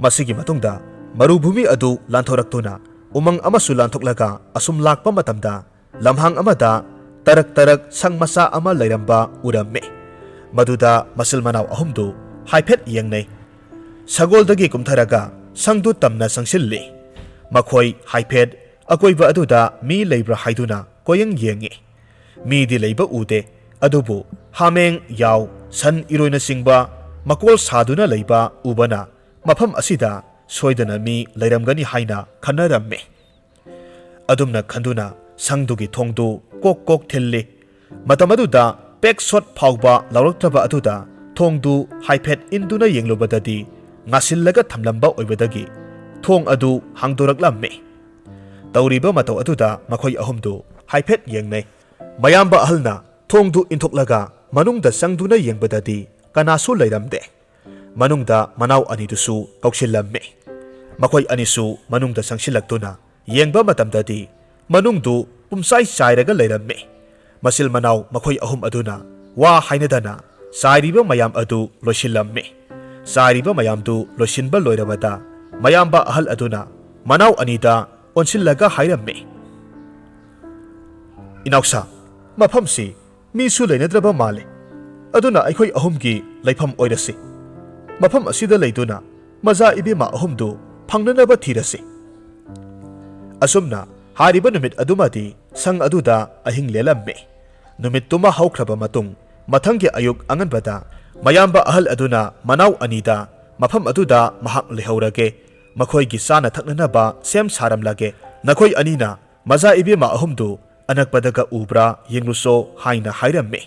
ꯃꯁꯤꯒꯤ ꯃꯇꯨꯡꯗ ꯃꯔꯨꯚꯨꯃꯤ ꯑꯗꯨ ꯂꯥꯟꯊꯣꯔꯛꯇꯨꯅ ꯎꯃꯪ ꯑꯃꯁꯨ ꯂꯥꯟꯊꯣꯛꯂꯒ ꯑꯁꯨꯝ ꯂꯥꯛꯄ ꯃꯇꯝꯗ, ꯂꯝꯍꯥꯡ ꯑꯃꯗ ꯇꯔꯛ ꯇꯔꯛ ꯁꯪ ꯃꯆꯥ ꯑꯃ ꯂꯩꯔꯝꯕ ꯎꯔꯝꯃꯤ꯫ ꯃꯗꯨꯗ ꯃꯆꯤꯜ ꯃꯅꯥꯎ ꯑꯍꯨꯝꯗꯨ ꯍꯥꯏꯐꯦꯠ ꯌꯦꯡꯅꯩ꯫ ꯁꯒꯣꯜꯗꯒꯤ ꯀꯨꯝꯊꯔꯒ ꯁꯪꯗꯨ ꯇꯝꯅ ꯆꯪꯁꯤꯜꯂꯤ꯫ ꯃꯈꯣꯏ ꯍꯥꯏꯐꯦꯠ ꯑꯀꯣꯏꯕ ꯑꯗꯨꯗ ꯃꯤ ꯂꯩꯕ꯭ꯔꯥ ꯍꯥꯏꯗꯨꯅ ꯀꯣꯌꯦꯡ ꯌꯦꯡꯉꯤ꯫ ꯃꯤꯗꯤ ꯂꯩꯕ ꯎꯗꯦ, ꯑꯗꯨꯕꯨ ꯍꯥꯃꯦꯡ, ꯌꯥꯎ, ꯁꯟ, ꯏꯔꯣꯏꯅꯆꯤꯡꯕ ꯃꯀꯣꯜ ꯁꯥꯗꯨꯅ ꯂꯩꯕ ꯎꯕꯅ ꯃꯐꯝ ꯑꯁꯤꯗ ꯁꯣꯏꯗꯅ ꯃꯤ ꯂꯩꯔꯝꯒꯅꯤ ꯍꯥꯏꯅ ꯈꯟꯅꯔꯝꯃꯤ꯫ ꯑꯗꯨꯝꯅ ꯈꯟꯗꯨꯅ ꯁꯪꯗꯨꯒꯤ ꯊꯣꯡꯗꯨ ꯀꯣꯛ ꯀꯣꯛ ꯊꯤꯜꯂꯤ꯫ ꯃꯇꯝ ꯑꯗꯨꯗ ꯄꯦꯛ ꯁꯣꯠ ꯐꯥꯎꯕ ꯂꯥꯎꯔꯛꯇ꯭ꯔꯕ ꯑꯗꯨꯗ ꯊꯣꯡꯗꯨ ꯍꯥꯏꯐꯦꯠ ꯏꯟꯗꯨꯅ ꯌꯦꯡꯂꯨꯕꯗꯗꯤ ꯉꯥꯁꯤꯜꯂꯒ ꯊꯝꯂꯝꯕ ꯑꯣꯏꯕꯗꯒꯤ ꯊꯣꯡ ꯑꯗꯨ ꯍꯥꯡꯗꯣꯔꯛꯂꯝꯃꯤ꯫ ꯇꯧꯔꯤꯕ ꯃꯇꯧ ꯑꯗꯨꯗ ꯃꯈꯣꯏ ꯑꯍꯨꯝꯗꯨ ꯍꯥꯏꯐꯦꯠ ꯌꯦꯡꯅꯩ꯫ ꯃꯌꯥꯝꯕ ꯑꯍꯜꯅ ꯊꯣꯡꯗꯨ ꯏꯟꯊꯣꯛꯂꯒ ꯃꯅꯨꯡꯗ ꯆꯪꯗꯨꯅ ꯌꯦꯡꯕꯗꯗꯤ ꯀꯅꯥꯁꯨ ꯂꯩꯔꯝꯗꯦ꯫ ꯃꯅꯨꯡꯗ ꯃꯅꯥꯎ ꯑꯅꯤꯗꯨꯁꯨ ꯀꯧꯁꯤꯜꯂꯝꯃꯤ꯫ ꯃꯈꯣꯏ ꯑꯅꯤꯁꯨ ꯃꯅꯨꯡꯗ ꯆꯪꯁꯤꯜꯂꯛꯇꯨꯅ ꯌꯦꯡꯕ ꯃꯇꯝꯗꯗꯤ ꯃꯅꯨꯡꯗꯨ ꯄꯨꯝꯆꯥꯏ ꯆꯥꯏꯔꯒ ꯂꯩꯔꯝꯃꯤ꯫ ꯃꯆꯤꯜ ꯃꯅꯥꯎ ꯃꯈꯣꯏ ꯑꯍꯨꯝ ꯑꯗꯨꯅ ꯋꯥ ꯍꯥꯏꯅꯗꯅ ꯆꯥꯏꯔꯤꯕ ꯃꯌꯥꯝ ꯑꯗꯨ ꯂꯣꯏꯁꯤꯜꯂꯝꯃꯤ꯫ ꯆꯥꯏꯔꯤꯕ ꯃꯌꯥꯝꯗꯨ ꯂꯣꯏꯁꯤꯟꯕ ꯂꯣꯏꯔꯕꯗ ꯃꯌꯥꯝꯕ ꯑꯍꯜ ꯑꯗꯨꯅ ꯃꯅꯥꯎ ꯑꯅꯤꯗ ꯑꯣꯟꯁꯤꯜꯂꯒ ꯍꯥꯏꯔꯝꯃꯤ, "ꯏꯅꯥꯎꯁꯥ, ꯃꯐꯝꯁꯤ ꯃꯤꯁꯨ ꯂꯩꯅꯗ꯭ꯔꯕ ꯃꯥꯜꯂꯦ꯫ ꯑꯗꯨꯅ ꯑꯩꯈꯣꯏ ꯑꯍꯨꯝꯒꯤ ꯂꯩꯐꯝ ꯑꯣꯏꯔꯁꯤ꯫ ꯃꯐꯝ ꯑꯁꯤꯗ ꯂꯩꯗꯨꯅ ꯃꯆꯥ ꯏꯕꯦꯝꯃ ꯑꯍꯨꯝꯗꯨ ꯐꯪꯅꯅꯕ ꯊꯤꯔꯁꯤ꯫ ꯑꯁꯨꯝꯅ ꯍꯥꯏꯔꯤꯕ ꯅꯨꯃꯤꯠ ꯑꯗꯨꯃꯗꯤ ꯁꯪ ꯑꯗꯨꯗ ꯑꯍꯤꯡ ꯂꯦꯜꯂꯝꯃꯤ꯫ ꯅꯨꯃꯤꯠꯇꯨꯃ ꯍꯧꯈ꯭ꯔꯕ ꯃꯇꯨꯡ, ꯃꯊꯪꯒꯤ ꯑꯌꯨꯛ ꯑꯉꯟꯕꯗ ꯃꯌꯥꯝꯕ ꯑꯍꯜ ꯑꯗꯨꯅ ꯃꯅꯥꯎ ꯑꯅꯤꯗ ꯃꯐꯝ ꯑꯗꯨꯗ ꯃꯍꯥꯛ ꯂꯩꯍꯧꯔꯒꯦ, ꯃꯈꯣꯏꯒꯤ ꯆꯥꯅ ꯊꯛꯅꯅꯕ ꯁꯦꯝ ꯁꯥꯔꯝꯂꯒꯦ, ꯅꯈꯣꯏ ꯑꯅꯤꯅ ꯃꯆꯥ ꯏꯕꯦꯝꯃ ꯑꯍꯨꯝꯗꯨ ꯑꯅꯛꯄꯗꯒ ꯎꯕ꯭ꯔꯥ ꯌꯦꯡꯂꯨꯆꯣ ꯍꯥꯏꯅ ꯍꯥꯏꯔꯝꯃꯤ꯫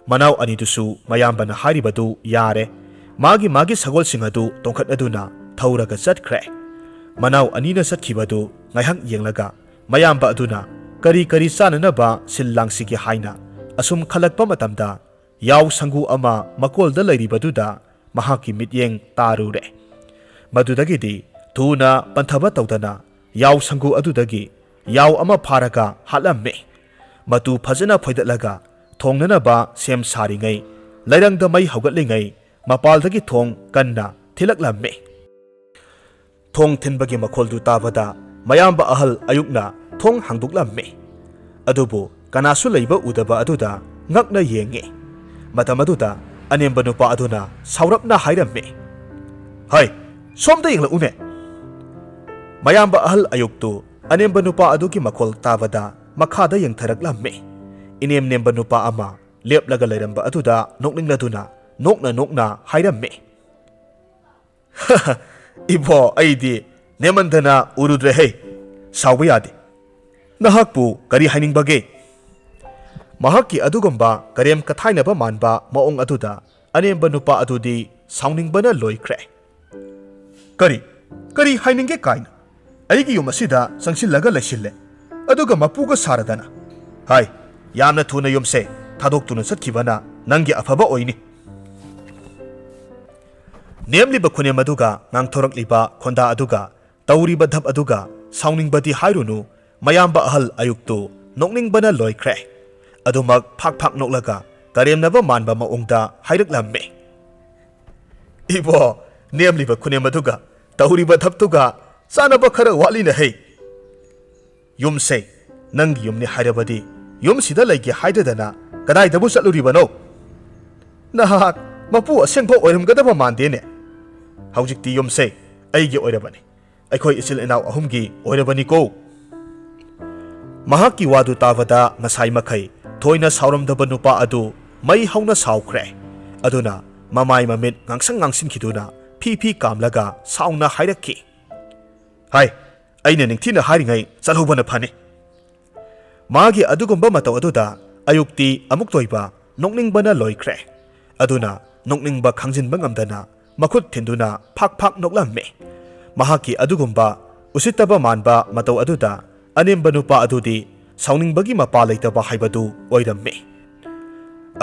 ꯃꯅꯥꯎ ꯑꯅꯤꯗꯨꯁꯨ ꯃꯌꯥꯝꯕꯅ ꯍꯥꯏꯔꯤꯕꯗꯨ ꯌꯥꯔꯦ꯫ ꯃꯥꯒꯤ ꯃꯥꯒꯤ ꯁꯒꯣꯜꯁꯤꯡ ꯑꯗꯨ ꯇꯣꯡꯈꯠꯅꯗꯨꯅ ꯊꯧꯔꯒ ꯆꯠꯈ꯭ꯔꯦ꯫ ꯃꯅꯥꯎ ꯑꯅꯤꯅ ꯆꯠꯈꯤꯕꯗꯨ ꯉꯥꯏꯍꯥꯛ ꯌꯦꯡꯂꯒ ꯃꯌꯥꯝꯕ ꯑꯗꯨꯅ ꯀꯔꯤ ꯀꯔꯤ ꯆꯥꯅꯅꯕ ꯁꯤꯜ ꯂꯥꯡꯁꯤꯒꯦ ꯍꯥꯏꯅ ꯑꯁꯨꯝ ꯈꯜꯂꯛꯄ ꯃꯇꯝꯗ, ꯌꯥꯎ ꯁꯪꯒꯨ ꯑꯃ ꯃꯀꯣꯜꯗ ꯂꯩꯔꯤꯕꯗꯨꯗ ꯃꯍꯥꯛꯀꯤ ꯃꯤꯠꯌꯦꯡ ꯇꯥꯔꯨꯔꯦ꯫ ꯃꯗꯨꯗꯒꯤꯗꯤ ꯊꯨꯅ ꯄꯟꯊꯕ ꯇꯧꯗꯅ ꯌꯥꯎ ꯁꯪꯒꯨ ꯑꯗꯨꯗꯒꯤ ꯌꯥꯎ ꯑꯃ ꯐꯥꯔꯒ ꯍꯥꯠꯂꯝꯃꯤ꯫ ꯃꯇꯨ ꯐꯖꯅ ꯐꯣꯏꯗꯠꯂꯒ ꯊꯣꯡꯅꯅꯕ ꯁꯦꯝ ꯁꯥꯔꯤꯉꯩ, ꯂꯩꯔꯪꯗ ꯃꯩ ꯍꯧꯒꯠꯂꯤꯉꯩ ꯃꯄꯥꯜꯗꯒꯤ ꯊꯣꯡ ꯀꯟꯅ ꯊꯤꯜꯂꯛꯂꯝꯃꯤ꯫ ꯊꯣꯡ ꯊꯤꯟꯕꯒꯤ ꯃꯈꯣꯜꯗꯨ ꯇꯥꯕꯗ ꯃꯌꯥꯝꯕ ꯑꯍꯜ ꯑꯌꯨꯛꯅ ꯊꯣꯡ ꯍꯥꯡꯗꯣꯛꯂꯝꯃꯤ꯫ ꯑꯗꯨꯕꯨ ꯀꯅꯥꯁꯨ ꯂꯩꯕ ꯎꯗꯕ ꯑꯗꯨꯗ ꯉꯛꯅ ꯌꯦꯡꯉꯤ꯫ ꯃꯇꯝ ꯑꯗꯨꯗ ꯑꯅꯦꯝꯕ ꯅꯨꯄꯥ ꯑꯗꯨꯅ ꯁꯥꯎꯔꯞꯅ ꯍꯥꯏꯔꯝꯃꯤ, "ꯍꯩ, ꯁꯣꯝꯗ ꯌꯦꯡꯂꯛꯎꯅꯦ!" ꯃꯌꯥꯝꯕ ꯑꯍꯜ ꯑꯌꯨꯛꯇꯨ ꯑꯅꯦꯝꯕ ꯅꯨꯄꯥ ꯑꯗꯨꯒꯤ ꯃꯈꯣꯜ ꯇꯥꯕꯗ ꯃꯈꯥꯗ ꯌꯦꯡꯊꯔꯛꯂꯝꯃꯤ꯫ ꯏꯅꯦꯝ ꯅꯦꯝꯕ ꯅꯨꯄꯥ ꯑꯃ ꯂꯦꯞꯂꯒ ꯂꯩꯔꯝꯕ ꯑꯗꯨꯗ ꯅꯣꯛꯅꯤꯡꯂꯗꯨꯅ ꯅꯣꯛꯅ ꯅꯣꯛꯅ ꯍꯥꯏꯔꯝꯃꯤ, "ꯏꯕꯣ, ꯑꯩꯗꯤ ꯅꯦꯝꯃꯟꯗꯅ ꯎꯔꯨꯗ꯭ꯔꯦꯍꯦ꯫ ꯁꯥꯎꯕ ꯌꯥꯗꯦ꯫ ꯅꯍꯥꯛꯄꯨ ꯀꯔꯤ ꯍꯥꯏꯅꯤꯡꯕꯒꯦ?" ꯃꯍꯥꯛꯀꯤ ꯑꯗꯨꯒꯨꯝꯕ ꯀꯔꯦꯝ ꯀꯊꯥꯏꯅꯕ ꯃꯥꯟꯕ ꯃꯑꯣꯡ ꯑꯗꯨꯗ ꯑꯅꯦꯝꯕ ꯅꯨꯄꯥ ꯑꯗꯨꯗꯤ ꯁꯥꯎꯅꯤꯡꯕꯅ ꯂꯣꯏꯈ꯭ꯔꯦ꯫ "ꯀꯔꯤ, ꯀꯔꯤ ꯍꯥꯏꯅꯤꯡꯒꯦ ꯀꯥꯏꯅ? ꯑꯩꯒꯤ ꯌꯨꯝ ꯑꯁꯤꯗ ꯆꯪꯁꯤꯜꯂꯒ ꯂꯩꯁꯤꯜꯂꯦ, ꯑꯗꯨꯒ ꯃꯄꯨꯒ ꯁꯥꯔꯗꯅ꯫ ꯍꯥꯏ, ꯌꯥꯝꯅ ꯊꯨꯅ ꯌꯨꯝꯁꯦ ꯊꯥꯗꯣꯛꯇꯨꯅ ꯆꯠꯈꯤꯕꯅ ꯅꯪꯒꯤ ꯑꯐꯕ ꯑꯣꯏꯅꯤ꯫" ꯅꯦꯝꯂꯤꯕ ꯈꯨꯅꯦꯝ ꯑꯗꯨꯒ ꯉꯥꯡꯊꯣꯔꯛꯂꯤꯕ ꯈꯣꯟꯗꯥ ꯑꯗꯨꯒ ꯇꯧꯔꯤꯕ ꯙꯞ ꯑꯗꯨꯒ ꯁꯥꯎꯅꯤꯡꯕꯗꯤ ꯍꯥꯏꯔꯨꯅꯨ, ꯃꯌꯥꯝꯕ ꯑꯍꯜ ꯑꯌꯨꯛꯇꯨ ꯅꯣꯛꯅꯤꯡꯕꯅ ꯂꯣꯏꯈ꯭ꯔꯦ꯫ ꯑꯗꯨꯃꯛ ꯐꯥꯛ ꯐꯥꯛ ꯅꯣꯛꯂꯒ ꯀꯔꯦꯝꯅꯕ ꯃꯥꯟꯕ ꯃꯑꯣꯡꯗ ꯍꯥꯏꯔꯛꯂꯝꯃꯤ, "ꯏꯕꯣ, ꯅꯦꯝꯂꯤꯕ ꯈꯨꯅꯦꯝ ꯑꯗꯨꯒ ꯇꯧꯔꯤꯕ ꯙꯞꯇꯨꯒ ꯆꯥꯅꯕ ꯈꯔ ꯋꯥꯠꯂꯤꯅꯦ ꯍꯦ꯫ ꯌꯨꯝꯁꯦ ꯅꯪꯒꯤ ꯌꯨꯝꯅꯤ ꯍꯥꯏꯔꯕꯗꯤ ꯌꯨꯝꯁꯤꯗ ꯂꯩꯒꯦ ꯍꯥꯏꯗꯗꯅ ꯀꯗꯥꯏꯗꯕꯨ ꯆꯠꯂꯨꯔꯤꯕꯅꯣ?" "ꯅꯍꯥꯛ ꯃꯄꯨ ꯑꯁꯦꯡꯕ ꯑꯣꯏꯔꯝꯒꯗꯕ ꯃꯥꯟꯗꯦꯅꯦ꯫ ꯍꯧꯖꯤꯛꯇꯤ ꯌꯨꯝꯁꯦ ꯑꯩꯒꯤ ꯑꯣꯏꯔꯕꯅꯤ꯫ ꯑꯩꯈꯣꯏ ꯏꯆꯤꯜ ꯏꯅꯥꯎ ꯑꯍꯨꯝꯒꯤ ꯑꯣꯏꯔꯕꯅꯤꯀꯣ"꯫ ꯃꯍꯥꯛꯀꯤ ꯋꯥꯗꯨ ꯇꯥꯕꯗ ꯉꯁꯥꯏ ꯃꯈꯩ ꯊꯣꯏꯅ ꯁꯥꯎꯔꯝꯗꯕ ꯅꯨꯄꯥ ꯑꯗꯨ ꯃꯩ ꯍꯧꯅ ꯁꯥꯎꯈ꯭ꯔꯦ꯫ ꯑꯗꯨꯅ ꯃꯃꯥꯏ ꯃꯃꯤꯠ ꯉꯥꯡꯁꯪ ꯉꯥꯡꯁꯤꯟꯈꯤꯗꯨꯅ ꯐꯤ ꯐꯤ ꯀꯥꯝꯂꯒ ꯁꯥꯎꯅ ꯍꯥꯏꯔꯛꯈꯤ, "ꯍꯥꯏ, ꯑꯩꯅ ꯅꯤꯡꯊꯤꯅ ꯍꯥꯏꯔꯤꯉꯩ ꯆꯠꯍꯧꯕꯅ ꯐꯅꯤ"꯫ ꯃꯥꯒꯤ ꯑꯗꯨꯒꯨꯝꯕ ꯃꯇꯧ ꯑꯗꯨꯗ ꯑꯌꯨꯛꯇꯤ ꯑꯃꯨꯛꯇꯣꯏꯕ ꯅꯣꯛꯅꯤꯡꯕꯅ ꯂꯣꯏꯈ꯭ꯔꯦ꯫ ꯑꯗꯨꯅ ꯅꯣꯛꯅꯤꯡꯕ ꯈꯥꯡꯖꯤꯟꯕ ꯉꯝꯗꯅ ꯃꯈꯨꯠ ꯊꯤꯟꯗꯨꯅ ꯐꯥꯛ ꯐꯥꯛ ꯅꯣꯛꯂꯝꯃꯤ꯫ ꯃꯍꯥꯛꯀꯤ ꯑꯗꯨꯒꯨꯝꯕ ꯎꯁꯤꯠꯇꯕ ꯃꯥꯟꯕ ꯃꯇꯧ ꯑꯗꯨꯗ ꯑꯅꯦꯝꯕ ꯅꯨꯄꯥ ꯑꯗꯨꯗꯤ ꯁꯥꯎꯅꯤꯡꯕꯒꯤ ꯃꯄꯥ ꯂꯩꯇꯕ ꯍꯥꯏꯕꯗꯨ ꯑꯣꯏꯔꯝꯃꯤ꯫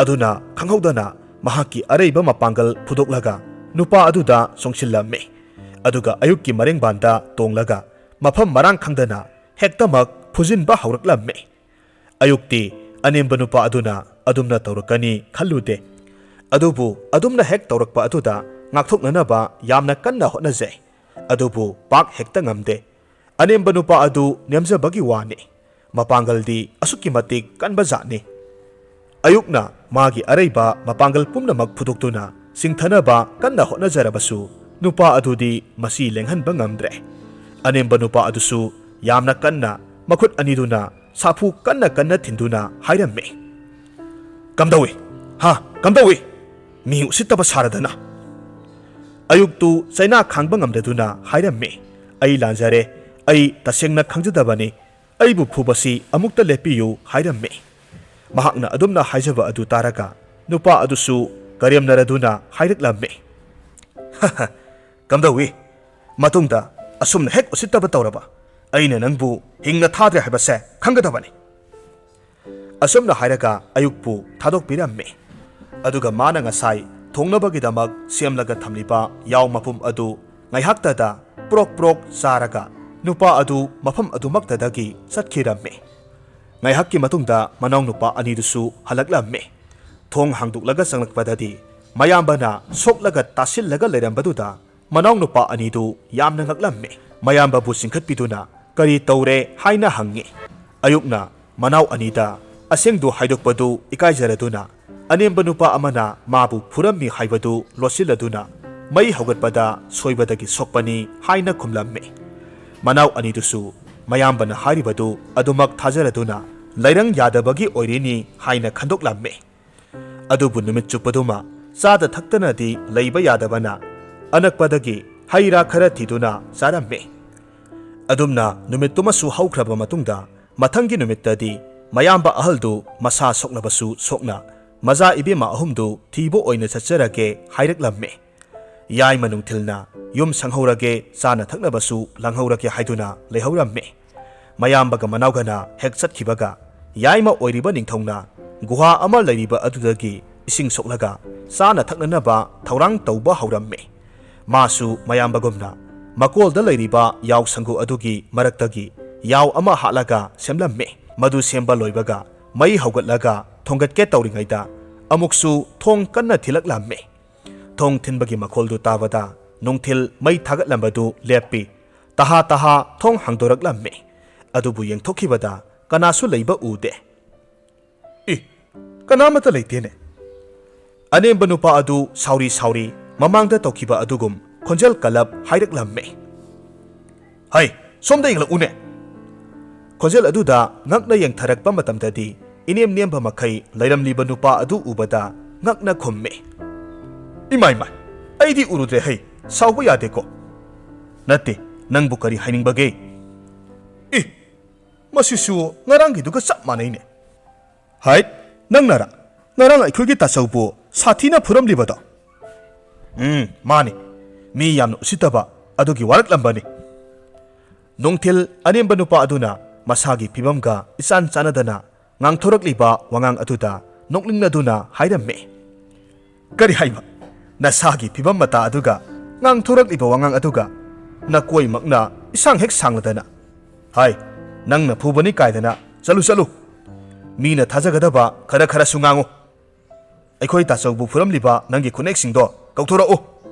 ꯑꯗꯨꯅ ꯈꯪꯍꯧꯗꯅ ꯃꯍꯥꯛꯀꯤ ꯑꯔꯩꯕ ꯃꯄꯥꯡꯒꯜ ꯐꯨꯗꯣꯛꯂꯒ ꯅꯨꯄꯥ ꯑꯗꯨꯗ ꯆꯣꯡꯁꯤꯜꯂꯝꯃꯤ꯫ ꯑꯗꯨꯒ ꯑꯌꯨꯛꯀꯤ ꯃꯔꯦꯡꯕꯥꯟꯗ ꯇꯣꯡꯂꯒ ꯃꯐꯝ ꯃꯔꯥꯡ ꯈꯪꯗꯅ ꯍꯦꯛꯇꯃꯛ ꯐꯨꯖꯤꯟꯕ ꯍꯧꯔꯛꯂꯝꯃꯤ꯫ ꯑꯌꯨꯛꯇꯤ ꯑꯅꯦꯝꯕ ꯅꯨꯄꯥ ꯑꯗꯨꯅ ꯑꯗꯨꯝꯅ ꯇꯧꯔꯛꯀꯅꯤ ꯈꯜꯂꯨꯗꯦ꯫ ꯑꯗꯨꯕꯨ ꯑꯗꯨꯝꯅ ꯍꯦꯛ ꯇꯧꯔꯛꯄ ꯑꯗꯨꯗ ꯉꯥꯛꯊꯣꯛꯅꯅꯕ ꯌꯥꯝꯅ ꯀꯟꯅ ꯍꯣꯠꯅꯖꯩ꯫ ꯑꯗꯨꯕꯨ ꯄꯥꯛ ꯍꯦꯛꯇ ꯉꯝꯗꯦ꯫ ꯑꯅꯦꯝꯕ ꯅꯨꯄꯥ ꯑꯗꯨ ꯅꯦꯝꯖꯕꯒꯤ ꯋꯥꯅꯤ꯫ ꯃꯄꯥꯡꯒꯜꯗꯤ ꯑꯁꯨꯛꯀꯤ ꯃꯇꯤꯛ ꯀꯟꯕ ꯖꯥꯠꯅꯤ꯫ ꯑꯌꯨꯛꯅ ꯃꯥꯒꯤ ꯑꯔꯩꯕ ꯃꯄꯥꯡꯒꯜ ꯄꯨꯝꯅꯃꯛ ꯐꯨꯗꯣꯛꯇꯨꯅ ꯆꯤꯡꯊꯅꯕ ꯀꯟꯅ ꯍꯣꯠꯅꯖꯔꯕꯁꯨ ꯅꯨꯄꯥ ꯑꯗꯨꯗꯤ ꯃꯁꯤ ꯂꯦꯡꯍꯟꯕ ꯉꯝꯗ꯭ꯔꯦ꯫ ꯑꯅꯦꯝꯕ ꯅꯨꯄꯥ ꯑꯗꯨꯁꯨ ꯌꯥꯝꯅ ꯀꯟꯅ ꯃꯈꯨꯠ ꯑꯅꯤꯗꯨꯅ ꯁꯥꯐꯨ ꯀꯟꯅ ꯀꯟꯅ ꯊꯤꯟꯗꯨꯅ ꯍꯥꯏꯔꯝꯃꯤ, "ꯀꯝꯗꯧꯏ? ꯍꯥ? ꯀꯝꯗꯧꯏ? ꯃꯤ ꯎꯁꯤꯠꯇꯕ ꯁꯥꯔꯗꯅ!" ꯑꯌꯨꯛꯇꯨ ꯆꯩꯅꯥ ꯈꯥꯡꯕ ꯉꯝꯗꯗꯨꯅ ꯍꯥꯏꯔꯝꯃꯤ, "ꯑꯩ ꯂꯥꯟꯖꯔꯦ꯫ ꯑꯩ ꯇꯁꯦꯡꯅ ꯈꯪꯖꯗꯕꯅꯤ꯫ ꯑꯩꯕꯨ ꯐꯨꯕꯁꯤ ꯑꯃꯨꯛꯇ ꯂꯦꯞꯄꯤꯌꯨ" ꯍꯥꯏꯔꯝꯃꯤ꯫ ꯃꯍꯥꯛꯅ ꯑꯗꯨꯝꯅ ꯍꯥꯏꯖꯕ ꯑꯗꯨ ꯇꯥꯔꯒ ꯅꯨꯄꯥ ꯑꯗꯨꯁꯨ ꯀꯔꯦꯝꯅꯔꯗꯨꯅ ꯍꯥꯏꯔꯛꯂꯝꯃꯤ, "ꯀꯝꯗꯧꯏ? ꯃꯇꯨꯡꯗ ꯑꯁꯨꯝꯅ ꯍꯦꯛ ꯎꯁꯤꯠꯇꯕ ꯇꯧꯔꯕ ꯑꯩꯅ ꯅꯪꯕꯨ ꯍꯤꯡꯅ ꯊꯥꯗ꯭ꯔꯦ ꯍꯥꯏꯕꯁꯦ ꯈꯪꯒꯗꯕꯅꯤ"꯫ ꯑꯁꯨꯝꯅ ꯍꯥꯏꯔꯒ ꯑꯌꯨꯛꯄꯨ ꯊꯥꯗꯣꯛꯄꯤꯔꯝꯃꯤ꯫ ꯑꯗꯨꯒ ꯃꯥꯅ ꯉꯁꯥꯏ ꯊꯣꯡꯅꯕꯒꯤꯗꯃꯛ ꯁꯦꯝꯂꯒ ꯊꯝꯂꯤꯕ ꯌꯥꯎ ꯃꯄꯨꯝ ꯑꯗꯨ ꯉꯥꯏꯍꯥꯛꯇꯗ ꯄ꯭ꯔꯣꯛ ꯄ꯭ꯔꯣꯛ ꯆꯥꯔꯒ ꯅꯨꯄꯥ ꯑꯗꯨ ꯃꯐꯝ ꯑꯗꯨꯃꯛꯇꯗꯒꯤ ꯆꯠꯈꯤꯔꯝꯃꯤ꯫ ꯉꯥꯏꯍꯥꯛꯀꯤ ꯃꯇꯨꯡꯗ ꯃꯅꯥꯎꯅꯨꯄꯥ ꯑꯅꯤꯗꯨꯁꯨ ꯍꯜꯂꯛꯂꯝꯃꯤ꯫ ꯊꯣꯡ ꯍꯥꯡꯗꯣꯛꯂꯒ ꯆꯪꯂꯛꯄꯗꯗꯤ ꯃꯌꯥꯝꯕꯅ ꯁꯣꯛꯂꯒ ꯇꯥꯁꯤꯜꯂꯒ ꯂꯩꯔꯝꯕꯗꯨꯗ ꯃꯅꯥꯎꯅꯨꯄꯥ ꯑꯅꯤꯗꯨ ꯌꯥꯝꯅ ꯉꯛꯂꯝꯃꯤ꯫ ꯃꯌꯥꯝꯕꯕꯨ ꯆꯤꯡꯈꯠꯄꯤꯗꯨꯅ "ꯀꯔꯤ ꯇꯧꯔꯦ?" ꯍꯥꯏꯅ ꯍꯪꯉꯤ꯫ ꯑꯌꯨꯛꯅ ꯃꯅꯥꯎ ꯑꯅꯤꯗ ꯑꯁꯦꯡꯗꯨ ꯍꯥꯏꯗꯣꯛꯄꯗꯨ ꯏꯀꯥꯏꯖꯔꯗꯨꯅ ꯑꯅꯦꯝꯕ ꯅꯨꯄꯥ ꯑꯃꯅ ꯃꯥꯕꯨ ꯐꯨꯔꯝꯃꯤ ꯍꯥꯏꯕꯗꯨ ꯂꯣꯠꯁꯤꯜꯂꯗꯨꯅ, "ꯃꯩ ꯍꯧꯒꯠꯄꯗ ꯁꯣꯏꯕꯗꯒꯤ ꯁꯣꯛꯄꯅꯤ" ꯍꯥꯏꯅ ꯈꯨꯝꯂꯝꯃꯤ꯫ ꯃꯅꯥꯎ ꯑꯅꯤꯗꯨꯁꯨ ꯃꯌꯥꯝꯕꯅ ꯍꯥꯏꯔꯤꯕꯗꯨ ꯑꯗꯨꯃꯛ ꯊꯥꯖꯔꯗꯨꯅ, "ꯂꯩꯔꯪ ꯌꯥꯗꯕꯒꯤ ꯑꯣꯏꯔꯤꯅꯤ" ꯍꯥꯏꯅ ꯈꯟꯗꯣꯛꯂꯝꯃꯤ꯫ ꯑꯗꯨꯕꯨ ꯅꯨꯃꯤꯠ ꯆꯨꯞꯄꯗꯨꯃ ꯆꯥꯗ ꯊꯛꯇꯅꯗꯤ ꯂꯩꯕ ꯌꯥꯗꯕꯅ, ꯑꯅꯛꯄꯗꯒꯤ ꯍꯩ ꯔꯥ ꯈꯔ ꯊꯤꯗꯨꯅ ꯆꯥꯔꯝꯃꯤ꯫ ꯑꯗꯨꯝꯅ ꯅꯨꯃꯤꯠꯇꯨꯃꯁꯨ ꯍꯧꯈ꯭ꯔꯕ ꯃꯇꯨꯡꯗ, ꯃꯊꯪꯒꯤ ꯅꯨꯃꯤꯠꯇꯗꯤ ꯃꯌꯥꯝꯕ ꯑꯍꯜꯗꯨ ꯃꯁꯥ ꯁꯣꯛꯅꯕꯁꯨ ꯁꯣꯛꯅ, ꯃꯆꯥ ꯏꯕꯦꯝꯃ ꯑꯍꯨꯝꯗꯨ ꯊꯤꯕ ꯑꯣꯏꯅ ꯆꯠꯆꯔꯒꯦ ꯍꯥꯏꯔꯛꯂꯝꯃꯤ꯫ ꯌꯥꯏꯃ ꯅꯨꯡꯊꯤꯜꯅ ꯌꯨꯝ ꯁꯪꯍꯧꯔꯒꯦ, ꯆꯥꯅ ꯊꯛꯅꯕꯁꯨ ꯂꯥꯡꯍꯧꯔꯒꯦ ꯍꯥꯏꯗꯨꯅ ꯂꯩꯍꯧꯔꯝꯃꯤ꯫ ꯃꯌꯥꯝꯕꯒ ꯃꯅꯥꯎꯒꯅ ꯍꯦꯛ ꯆꯠꯈꯤꯕꯒ, ꯌꯥꯏꯃ ꯑꯣꯏꯔꯤꯕ ꯅꯤꯡꯊꯧꯅ ꯒꯨꯍꯥ ꯑꯃ ꯂꯩꯔꯤꯕ ꯑꯗꯨꯗꯒꯤ ꯏꯁꯤꯡ ꯁꯣꯛꯂꯒ ꯆꯥꯅ ꯊꯛꯅꯅꯕ ꯊꯧꯔꯥꯡ ꯇꯧꯕ ꯍꯧꯔꯝꯃꯤ꯫ ꯃꯥꯁꯨ ꯃꯌꯥꯝꯕꯒꯨꯝꯅ ꯃꯀꯣꯜꯗ ꯂꯩꯔꯤꯕ ꯌꯥꯎ ꯁꯪꯒꯨ ꯑꯗꯨꯒꯤ ꯃꯔꯛꯇꯒꯤ ꯌꯥꯎ ꯑꯃ ꯍꯥꯠꯂꯒ ꯁꯦꯝꯂꯝꯃꯤ꯫ ꯃꯗꯨ ꯁꯦꯝꯕ ꯂꯣꯏꯕꯒ, ꯃꯩ ꯍꯧꯒꯠꯂꯒ ꯊꯣꯡꯒꯠꯀꯦ ꯇꯧꯔꯤꯉꯩꯗ, ꯑꯃꯨꯛꯁꯨ ꯊꯣꯡ ꯀꯟꯅ ꯊꯤꯜꯂꯛꯂꯝꯃꯤ꯫ ꯊꯣꯡ ꯊꯤꯟꯕꯒꯤ ꯃꯈꯣꯜꯗꯨ ꯇꯥꯕꯗ, ꯅꯨꯡꯊꯤꯜ ꯃꯩ ꯊꯥꯒꯠꯂꯝꯕꯗꯨ ꯂꯦꯞꯄꯤ꯫ ꯇꯍꯥ ꯇꯍꯥ ꯊꯣꯡ ꯍꯥꯡꯗꯣꯔꯛꯂꯝꯃꯤ꯫ ꯑꯗꯨꯕꯨ ꯌꯦꯡꯊꯣꯛꯈꯤꯕꯗ, ꯀꯅꯥꯁꯨ ꯂꯩꯕ ꯎꯗꯦ꯫ "ꯏ, ꯀꯅꯥꯃꯠꯇ ꯂꯩꯇꯦꯅꯦ!" ꯑꯅꯦꯝꯕ ꯅꯨꯄꯥ ꯑꯗꯨ ꯁꯥꯎꯔꯤ ꯁꯥꯎꯔꯤ ꯃꯃꯥꯡꯗ ꯇꯧꯈꯤꯕ ꯑꯗꯨꯒꯨꯝ ꯈꯣꯟꯖꯦꯜ ꯀꯜꯂꯞ ꯍꯥꯏꯔꯛꯂꯝꯃꯤ꯫ "ꯍꯩ, ꯁꯣꯝꯗ ꯌꯦꯡꯂꯛꯎꯅꯦ!" ꯈꯣꯟꯖꯦꯜ ꯑꯗꯨꯗ ꯉꯛꯅ ꯌꯦꯡꯊꯔꯛꯄ ꯃꯇꯝꯗꯗꯤ, ꯏꯅꯦꯝ ꯅꯦꯝꯕ ꯃꯈꯩ ꯂꯩꯔꯝꯂꯤꯕ ꯅꯨꯄꯥ ꯑꯗꯨ ꯎꯕꯗ ꯉꯛꯅ ꯈꯨꯝꯃꯤ꯫ "ꯏꯃꯥꯏ ꯃꯥꯏ, ꯑꯩꯗꯤ ꯎꯔꯨꯗ꯭ꯔꯦ ꯍꯩ, ꯁꯥꯎꯕ ꯌꯥꯗꯦꯀꯣ!" "ꯅꯠꯇꯦ, ꯅꯪꯕꯨ ꯀꯔꯤ ꯍꯥꯏꯅꯤꯡꯕꯒꯦ?" "ꯏ, ꯃꯁꯤꯁꯨ ꯉꯔꯥꯡꯒꯤꯗꯨꯒ ꯆꯞ ꯃꯥꯟꯅꯩꯅꯦ!" "ꯍꯥꯏꯠ, ꯅꯪꯅꯔ ꯉꯔꯥꯡ ꯑꯩꯈꯣꯏꯒꯤ ꯇꯥꯆꯧꯕꯨ ꯁꯥꯊꯤꯅ ꯐꯨꯔꯝꯂꯤꯕꯗꯣ?" "ꯎꯝ, ꯃꯥꯅꯤ꯫ ꯃꯤ ꯌꯥꯝꯅ ꯎꯁꯤꯠꯇꯕ ꯑꯗꯨꯒꯤ ꯋꯥꯔꯛꯂꯝꯕꯅꯤ꯫" ꯅꯨꯡꯊꯤꯜ ꯑꯅꯦꯝꯕ ꯅꯨꯄꯥ ꯑꯗꯨꯅ ꯃꯁꯥꯒꯤ ꯐꯤꯕꯝꯒ ꯏꯆꯥꯟ ꯆꯥꯟꯅꯗꯅ ꯉꯥꯡꯊꯣꯔꯛꯂꯤꯕ ꯋꯥꯉꯥꯡ ꯑꯗꯨꯗ ꯅꯣꯛꯅꯤꯡꯂꯗꯨꯅ ꯍꯥꯏꯔꯝꯃꯤ꯫ "ꯀꯔꯤ ꯍꯥꯏꯕ? ꯅꯁꯥꯒꯤ ꯐꯤꯕꯝ ꯃꯇꯥ ꯑꯗꯨꯒ ꯉꯥꯡꯊꯣꯔꯛꯂꯤꯕ ꯋꯥꯉꯥꯡ ꯑꯗꯨꯒ? ꯅꯀꯣꯏꯃꯛꯅ ꯏꯁꯥꯡ ꯍꯦꯛ ꯁꯥꯡꯂꯗꯅ꯫ ꯍꯥꯏ, ꯅꯪꯅ ꯐꯨꯕꯅꯤ ꯀꯥꯏꯗꯅ꯫ ꯆꯠꯂꯨ, ꯆꯠꯂꯨ꯫ ꯃꯤꯅ ꯊꯥꯖꯒꯗꯕ ꯈꯔ ꯈꯔꯁꯨ ꯉꯥꯡꯉꯨ꯫ ꯑꯩꯈꯣꯏ ꯇꯥꯆꯧꯕꯨ ꯐꯨꯔꯝꯂꯤꯕ ꯅꯪꯒꯤ ꯈꯨꯠꯅꯦꯛꯁꯤꯡꯗꯣ ꯀꯧꯊꯣꯔꯛꯎ꯫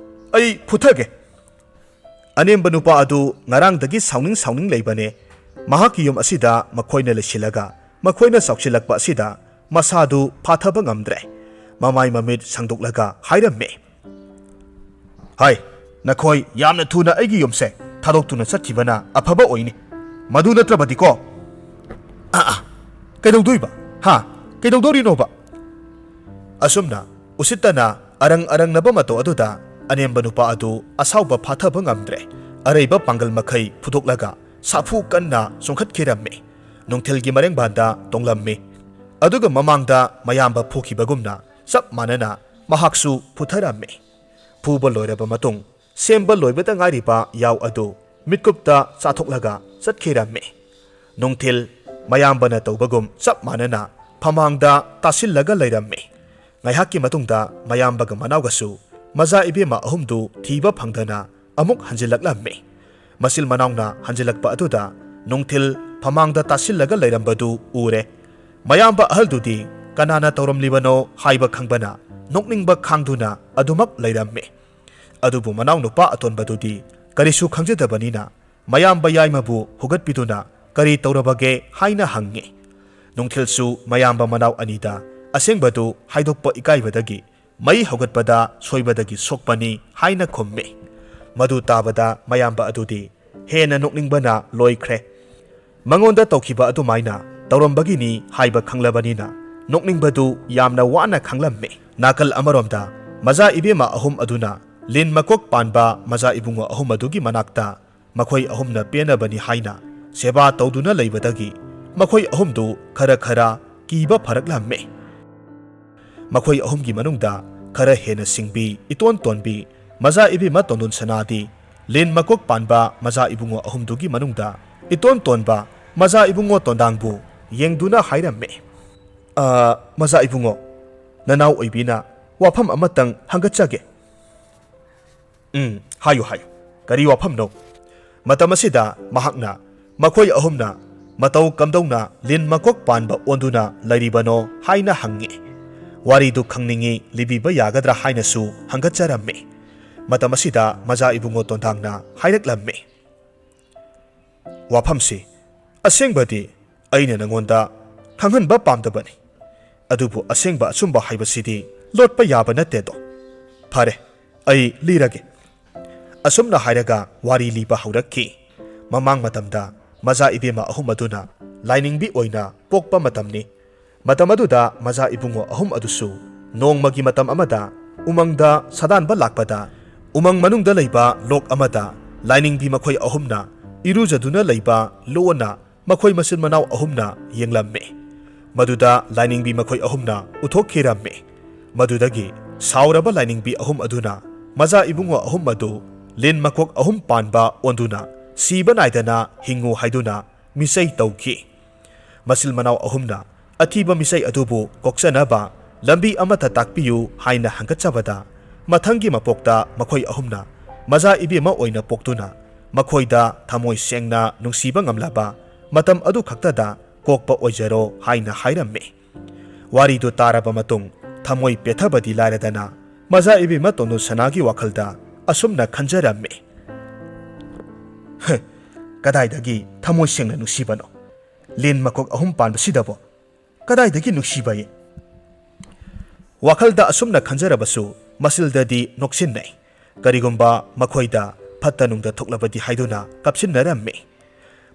ꯑꯩ ꯐꯨꯊꯒꯦ꯫" ꯑꯅꯦꯝꯕ ꯅꯨꯄꯥ ꯑꯗꯨ ꯉꯔꯥꯡꯗꯒꯤ ꯁꯥꯎꯅꯤꯡ ꯁꯥꯎꯅꯤꯡ ꯂꯩꯕꯅꯦ꯫ ꯃꯍꯥꯛꯀꯤ ꯌꯨꯝ ꯑꯁꯤꯗ ꯃꯈꯣꯏꯅ ꯂꯩꯁꯤꯜꯂꯒ ꯃꯈꯣꯏꯅ ꯆꯥꯎꯁꯤꯜꯂꯛꯄ ꯑꯁꯤꯗ ꯃꯁꯥꯗꯨ ꯐꯥꯊꯕ ꯉꯝꯗ꯭ꯔꯦ꯫ ꯃꯃꯥꯏ ꯃꯃꯤꯠ ꯁꯪꯗꯣꯛꯂꯒ ꯍꯥꯏꯔꯝꯃꯤ꯫ "ꯍꯥꯏ, ꯅꯈꯣꯏ ꯌꯥꯝꯅ ꯊꯨꯅ ꯑꯩꯒꯤ ꯌꯨꯝꯁꯦ ꯊꯥꯗꯣꯛꯇꯨꯅ ꯆꯠꯈꯤꯕꯅ ꯑꯐꯕ ꯑꯣꯏꯅꯤ꯫ ꯃꯗꯨ ꯅꯠꯇ꯭ꯔꯕꯗꯤꯀꯣ, ꯑꯥ, ꯑꯥ, ꯀꯩꯗꯧꯗꯣꯏꯕ? ꯍꯥ? ꯀꯩꯗꯧꯗꯣꯔꯤꯅꯣꯕ?" ꯑꯁꯨꯝꯅ ꯎꯁꯤꯠꯇꯅ ꯑꯔꯪ ꯑꯔꯪꯅꯕ ꯃꯇꯧ ꯑꯗꯨꯗ ꯑꯅꯦꯝꯕ ꯅꯨꯄꯥ ꯑꯗꯨ ꯑꯁꯥꯎꯕ ꯐꯥꯊꯕ ꯉꯝꯗ꯭ꯔꯦ꯫ ꯑꯔꯩꯕ ꯄꯥꯡꯒꯜ ꯃꯈꯩ ꯐꯨꯗꯣꯛꯂꯒ ꯁꯥꯐꯨ ꯀꯟꯅ ꯆꯣꯡꯈꯠꯈꯤꯔꯝꯃꯤ꯫ ꯅꯨꯡꯊꯤꯜꯒꯤ ꯃꯔꯦꯡꯕꯥꯟꯗ ꯇꯣꯡꯂꯝꯃꯤ꯫ ꯑꯗꯨꯒ ꯃꯃꯥꯡꯗ ꯃꯌꯥꯝꯕ ꯐꯨꯈꯤꯕꯒꯨꯝꯅ ꯆꯞ ꯃꯥꯟꯅꯅ ꯃꯍꯥꯛꯁꯨ ꯐꯨꯊꯔꯝꯃꯤ꯫ ꯐꯨꯕ ꯂꯣꯏꯔꯕ ꯃꯇꯨꯡ, ꯁꯦꯝꯕ ꯂꯣꯏꯕꯗ ꯉꯥꯏꯔꯤꯕ ꯌꯥꯎ ꯑꯗꯨ ꯃꯤꯠꯀꯨꯞꯇ ꯆꯥꯊꯣꯛꯂꯒ ꯆꯠꯈꯤꯔꯝꯃꯤ꯫ ꯅꯨꯡꯊꯤꯜ, ꯃꯌꯥꯝꯕꯅ ꯇꯧꯕꯒꯨꯝ ꯆꯞ ꯃꯥꯟꯅꯅ ꯐꯃꯥꯡꯗ ꯇꯥꯁꯤꯜꯂꯒ ꯂꯩꯔꯝꯃꯤ꯫ ꯉꯥꯏꯍꯥꯛꯀꯤ ꯃꯇꯨꯡꯗ ꯃꯌꯥꯝꯕꯒ ꯃꯅꯥꯎꯒꯁꯨ ꯃꯆꯥ ꯏꯕꯦꯝꯃ ꯑꯍꯨꯝꯗꯨ ꯊꯤꯕ ꯐꯪꯗꯅ ꯑꯃꯨꯛ ꯍꯟꯖꯤꯜꯂꯛꯂꯝꯃꯤ꯫ ꯃꯆꯤꯜ ꯃꯅꯥꯎꯅ ꯍꯟꯖꯤꯜꯂꯛꯄ ꯑꯗꯨꯗ ꯅꯨꯡꯊꯤꯜ ꯐꯃꯥꯡꯗ ꯇꯥꯁꯤꯜꯂꯒ ꯂꯩꯔꯝꯕꯗꯨ ꯎꯔꯦ꯫ ꯃꯌꯥꯝꯕ ꯑꯍꯜꯗꯨꯗꯤ ꯀꯅꯥꯅ ꯇꯧꯔꯝꯂꯤꯕꯅꯣ ꯍꯥꯏꯕ ꯈꯪꯕꯅ ꯅꯣꯛꯅꯤꯡꯕ ꯈꯥꯡꯗꯨꯅ ꯑꯗꯨꯃꯛ ꯂꯩꯔꯝꯃꯤ꯫ ꯑꯗꯨꯕꯨ ꯃꯅꯥꯎꯅꯨꯄꯥ ꯑꯇꯣꯟꯕꯗꯨꯗꯤ ꯀꯔꯤꯁꯨ ꯈꯪꯖꯗꯕꯅꯤꯅ ꯃꯌꯥꯝꯕ ꯌꯥꯏꯃꯕꯨ ꯍꯧꯒꯠꯄꯤꯗꯨꯅ "ꯀꯔꯤ ꯇꯧꯔꯕꯒꯦ?" ꯍꯥꯏꯅ ꯍꯪꯉꯤ꯫ ꯅꯨꯡꯊꯤꯜꯁꯨ ꯃꯌꯥꯝꯕ ꯃꯅꯥꯎ ꯑꯅꯤꯗ ꯑꯁꯦꯡꯕꯗꯨ ꯍꯥꯏꯗꯣꯛꯄ ꯏꯀꯥꯏꯕꯗꯒꯤ "ꯃꯩ ꯍꯧꯒꯠꯄꯗ ꯁꯣꯏꯕꯗꯒꯤ ꯁꯣꯛꯄꯅꯤ" ꯍꯥꯏꯅ ꯈꯨꯝꯃꯤ꯫ ꯃꯗꯨ ꯇꯥꯕꯗ ꯃꯌꯥꯝꯕ ꯑꯗꯨꯗꯤ ꯍꯦꯟꯅ ꯅꯣꯛꯅꯤꯡꯕꯅ ꯂꯣꯏꯈ꯭ꯔꯦ꯫ ꯃꯉꯣꯟꯗ ꯇꯧꯈꯤꯕ ꯑꯗꯨꯃꯥꯏꯅ ꯇꯧꯔꯝꯕꯒꯤꯅꯤ ꯍꯥꯏꯕ ꯈꯪꯂꯕꯅꯤꯅ ꯅꯣꯛꯅꯤꯡꯕꯗꯨ ꯌꯥꯝꯅ ꯋꯥꯅ ꯈꯪꯂꯝꯃꯤ꯫ ꯅꯥꯀꯜ ꯑꯃꯔꯣꯝꯗ ꯃꯆꯥ ꯏꯕꯦꯝꯃ ꯑꯍꯨꯝ ꯑꯗꯨꯅ ꯂꯤꯟ ꯃꯀꯣꯛ ꯄꯥꯟꯕ ꯃꯆꯥ ꯏꯕꯨꯡꯉꯣ ꯑꯍꯨꯝ ꯑꯗꯨꯒꯤ ꯃꯅꯥꯛꯇ ꯃꯈꯣꯏ ꯑꯍꯨꯝꯅ ꯄꯦꯟꯅꯕꯅꯤ ꯍꯥꯏꯅ ꯁꯦꯕꯥ ꯇꯧꯗꯨꯅ ꯂꯩꯕꯗꯒꯤ ꯃꯈꯣꯏ ꯑꯍꯨꯝꯗꯨ ꯈꯔ ꯈꯔ ꯀꯤꯕ ꯐꯔꯛꯂꯝꯃꯤ꯫ ꯃꯈꯣꯏ ꯑꯍꯨꯝꯒꯤ ꯃꯅꯨꯡꯗ ꯈꯔ ꯍꯦꯟꯅ ꯁꯤꯡꯕꯤ ꯏꯇꯣꯟ ꯇꯣꯟꯕꯤ ꯃꯆꯥ ꯏꯕꯦꯝꯃ ꯇꯣꯟꯗꯣꯟ ꯁꯅꯥꯗꯤ ꯂꯤꯟ ꯃꯀꯣꯛ ꯄꯥꯟꯕ ꯃꯆꯥ ꯏꯕꯨꯡꯉꯣ ꯑꯍꯨꯝꯗꯨꯒꯤ ꯃꯅꯨꯡꯗ ꯏꯇꯣꯟ ꯇꯣꯟꯕ ꯃꯆꯥ ꯏꯕꯨꯡꯉꯣ ꯇꯣꯟꯗꯥꯡꯕꯨ ꯌꯦꯡꯗꯨꯅ ꯍꯥꯏꯔꯝꯃꯤ, "ꯑ, ꯃꯆꯥ ꯏꯕꯨꯡꯉꯣ, ꯅꯅꯥꯎ ꯑꯣꯏꯕꯤꯅ ꯋꯥꯐꯝ ꯑꯃꯇꯪ ꯍꯪꯒꯠꯆꯒꯦ꯫" "ꯎꯝ, ꯍꯥꯏꯌꯨ, ꯍꯥꯏꯌꯨ꯫ ꯀꯔꯤ ꯋꯥꯐꯝꯅꯣ?" ꯃꯇꯝ ꯑꯁꯤꯗ ꯃꯍꯥꯛꯅ ꯃꯈꯣꯏ ꯑꯍꯨꯝꯅ ꯃꯇꯧ ꯀꯝꯗꯧꯅ ꯂꯤꯟ ꯃꯀꯣꯛ ꯄꯥꯟꯕ ꯑꯣꯟꯗꯨꯅ ꯂꯩꯔꯤꯕꯅꯣ ꯍꯥꯏꯅ ꯍꯪꯉꯤ꯫ ꯋꯥꯔꯤꯗꯨ ꯈꯪꯅꯤꯡꯉꯤ, ꯂꯤꯕꯤꯕ ꯌꯥꯒꯗ꯭ꯔꯥ ꯍꯥꯏꯅꯁꯨ ꯍꯪꯒꯠꯆꯔꯝꯃꯤ꯫ ꯃꯇꯝ ꯑꯁꯤꯗ ꯃꯆꯥ ꯏꯕꯨꯡꯉꯣ ꯇꯣꯟꯗꯥꯡꯅ ꯍꯥꯏꯔꯛꯂꯝꯃꯤ, "ꯋꯥꯐꯝꯁꯤ ꯑꯁꯦꯡꯕꯗꯤ ꯑꯩꯅ ꯅꯉꯣꯟꯗ ꯈꯪꯍꯟꯕ ꯄꯥꯝꯗꯕꯅꯤ꯫ ꯑꯗꯨꯕꯨ ꯑꯁꯦꯡꯕ ꯑꯆꯨꯝꯕ ꯍꯥꯏꯕꯁꯤꯗꯤ ꯂꯣꯠꯄ ꯌꯥꯕ ꯅꯠꯇꯦꯗꯣ꯫ ꯐꯔꯦ, ꯑꯩ ꯂꯤꯔꯒꯦ꯫ ꯑꯁꯨꯝꯅ ꯍꯥꯏꯔꯒ ꯋꯥꯔꯤ ꯂꯤꯕ ꯍꯧꯔꯛꯈꯤ꯫ ꯃꯃꯥꯡ ꯃꯇꯝꯗ ꯃꯆꯥ ꯏꯕꯦꯝꯃ ꯑꯍꯨꯝ ꯑꯗꯨꯅ ꯂꯥꯏꯅꯤꯡꯕꯤ ꯑꯣꯏꯅ ꯄꯣꯛꯄ ꯃꯇꯝꯅꯤ꯫ ꯃꯇꯝ ꯑꯗꯨꯗ ꯃꯆꯥ ꯏꯕꯨꯡꯉꯣ ꯑꯍꯨꯝ ꯑꯗꯨꯁꯨ ꯅꯣꯡꯃꯒꯤ ꯃꯇꯝ ꯑꯃꯗ ꯎꯃꯪꯗ ꯁꯥꯗꯥꯟꯕ ꯂꯥꯛꯄꯗ, ꯎꯃꯪ ꯃꯅꯨꯡꯗ ꯂꯩꯕ ꯂꯣꯛ ꯑꯃꯗ ꯂꯥꯏꯅꯤꯡꯕꯤ ꯃꯈꯣꯏ ꯑꯍꯨꯝꯅ ꯏꯔꯨꯖꯗꯨꯅ ꯂꯩꯕ ꯂꯣꯟꯅ ꯃꯈꯣꯏ ꯃꯆꯤꯟ ꯃꯅꯥꯎ ꯑꯍꯨꯝꯅ ꯌꯦꯡꯂꯝꯃꯤ꯫ ꯃꯗꯨꯗ ꯂꯥꯏꯅꯤꯡꯕꯤ ꯃꯈꯣꯏ ꯑꯍꯨꯝꯅ ꯎꯊꯣꯛꯈꯤꯔꯝꯃꯤ꯫ ꯃꯗꯨꯗꯒꯤ ꯁꯥꯎꯔꯕ ꯂꯥꯏꯅꯤꯡꯕꯤ ꯑꯍꯨꯝ ꯑꯗꯨꯅ ꯃꯆꯥ ꯏꯕꯨꯡꯉꯣ ꯑꯍꯨꯝ ꯑꯗꯨ ꯂꯤꯟ ꯃꯀꯣꯛ ꯑꯍꯨꯝ ꯄꯥꯟꯕ ꯑꯣꯟꯗꯨꯅ ꯁꯤꯕ ꯅꯥꯏꯗꯅ ꯍꯤꯡꯉꯨ ꯍꯥꯏꯗꯨꯅ ꯃꯤꯆꯩ ꯇꯧꯈꯤ꯫ ꯃꯆꯤꯟ ꯃꯅꯥꯎ ꯑꯍꯨꯝꯅ ꯑꯊꯤꯕ ꯃꯤꯆꯩ ꯑꯗꯨꯕꯨ ꯀꯣꯛꯆꯅꯕ ꯂꯝꯕꯤ ꯑꯃꯠꯇ ꯇꯥꯛꯄꯤꯌꯨ ꯍꯥꯏꯅ ꯍꯪꯒꯠꯆꯕꯗ, ꯃꯊꯪꯒꯤ ꯃꯄꯣꯛꯇ ꯃꯈꯣꯏ ꯑꯍꯨꯝꯅ ꯃꯆꯥ ꯏꯕꯦꯝꯃ ꯑꯣꯏꯅ ꯄꯣꯛꯇꯨꯅ ꯃꯈꯣꯏꯗ ꯊꯃꯣꯏ ꯁꯦꯡꯅ ꯅꯨꯡꯁꯤꯕ ꯉꯝꯂꯕ ꯃꯇꯝ ꯑꯗꯨ ꯈꯛꯇꯗ ꯀꯣꯛꯄ ꯑꯣꯏꯖꯔꯣ ꯍꯥꯏꯅ ꯍꯥꯏꯔꯝꯃꯤ꯫ ꯋꯥꯔꯤꯗꯨ ꯇꯥꯔꯕ ꯃꯇꯨꯡ ꯊꯃꯣꯏ ꯄꯦꯊꯕꯗꯤ ꯂꯥꯏꯔꯗꯅ ꯃꯆꯥ ꯏꯕꯦꯝꯃ ꯇꯣꯟꯗꯣꯟ ꯁꯅꯥꯒꯤ ꯋꯥꯈꯜꯗ ꯑꯁꯨꯝꯅ ꯈꯟꯖꯔꯝꯃꯤ, "ꯍ, ꯀꯗꯥꯏꯗꯒꯤ ꯊꯃꯣꯏ ꯁꯦꯡꯅ ꯅꯨꯡꯁꯤꯕꯅꯣ? ꯂꯤꯟ ꯃꯀꯣꯛ ꯑꯍꯨꯝ ꯄꯥꯟꯕꯁꯤꯗꯕꯨ ꯀꯗꯥꯏꯗꯒꯤ ꯅꯨꯡꯁꯤꯕꯌꯦ?" ꯋꯥꯈꯜꯗ ꯑꯁꯨꯝꯅ ꯈꯟꯖꯔꯕꯁꯨ ꯃꯆꯤꯜꯗꯗꯤ ꯅꯣꯛꯁꯤꯟꯅꯩ꯫ ꯀꯔꯤꯒꯨꯝꯕ ꯃꯈꯣꯏꯗ ꯐꯠꯇ ꯅꯨꯡꯗ ꯊꯣꯛꯂꯕꯗꯤ ꯍꯥꯏꯗꯨꯅ ꯀꯞꯁꯤꯟꯅꯔꯝꯃꯤ꯫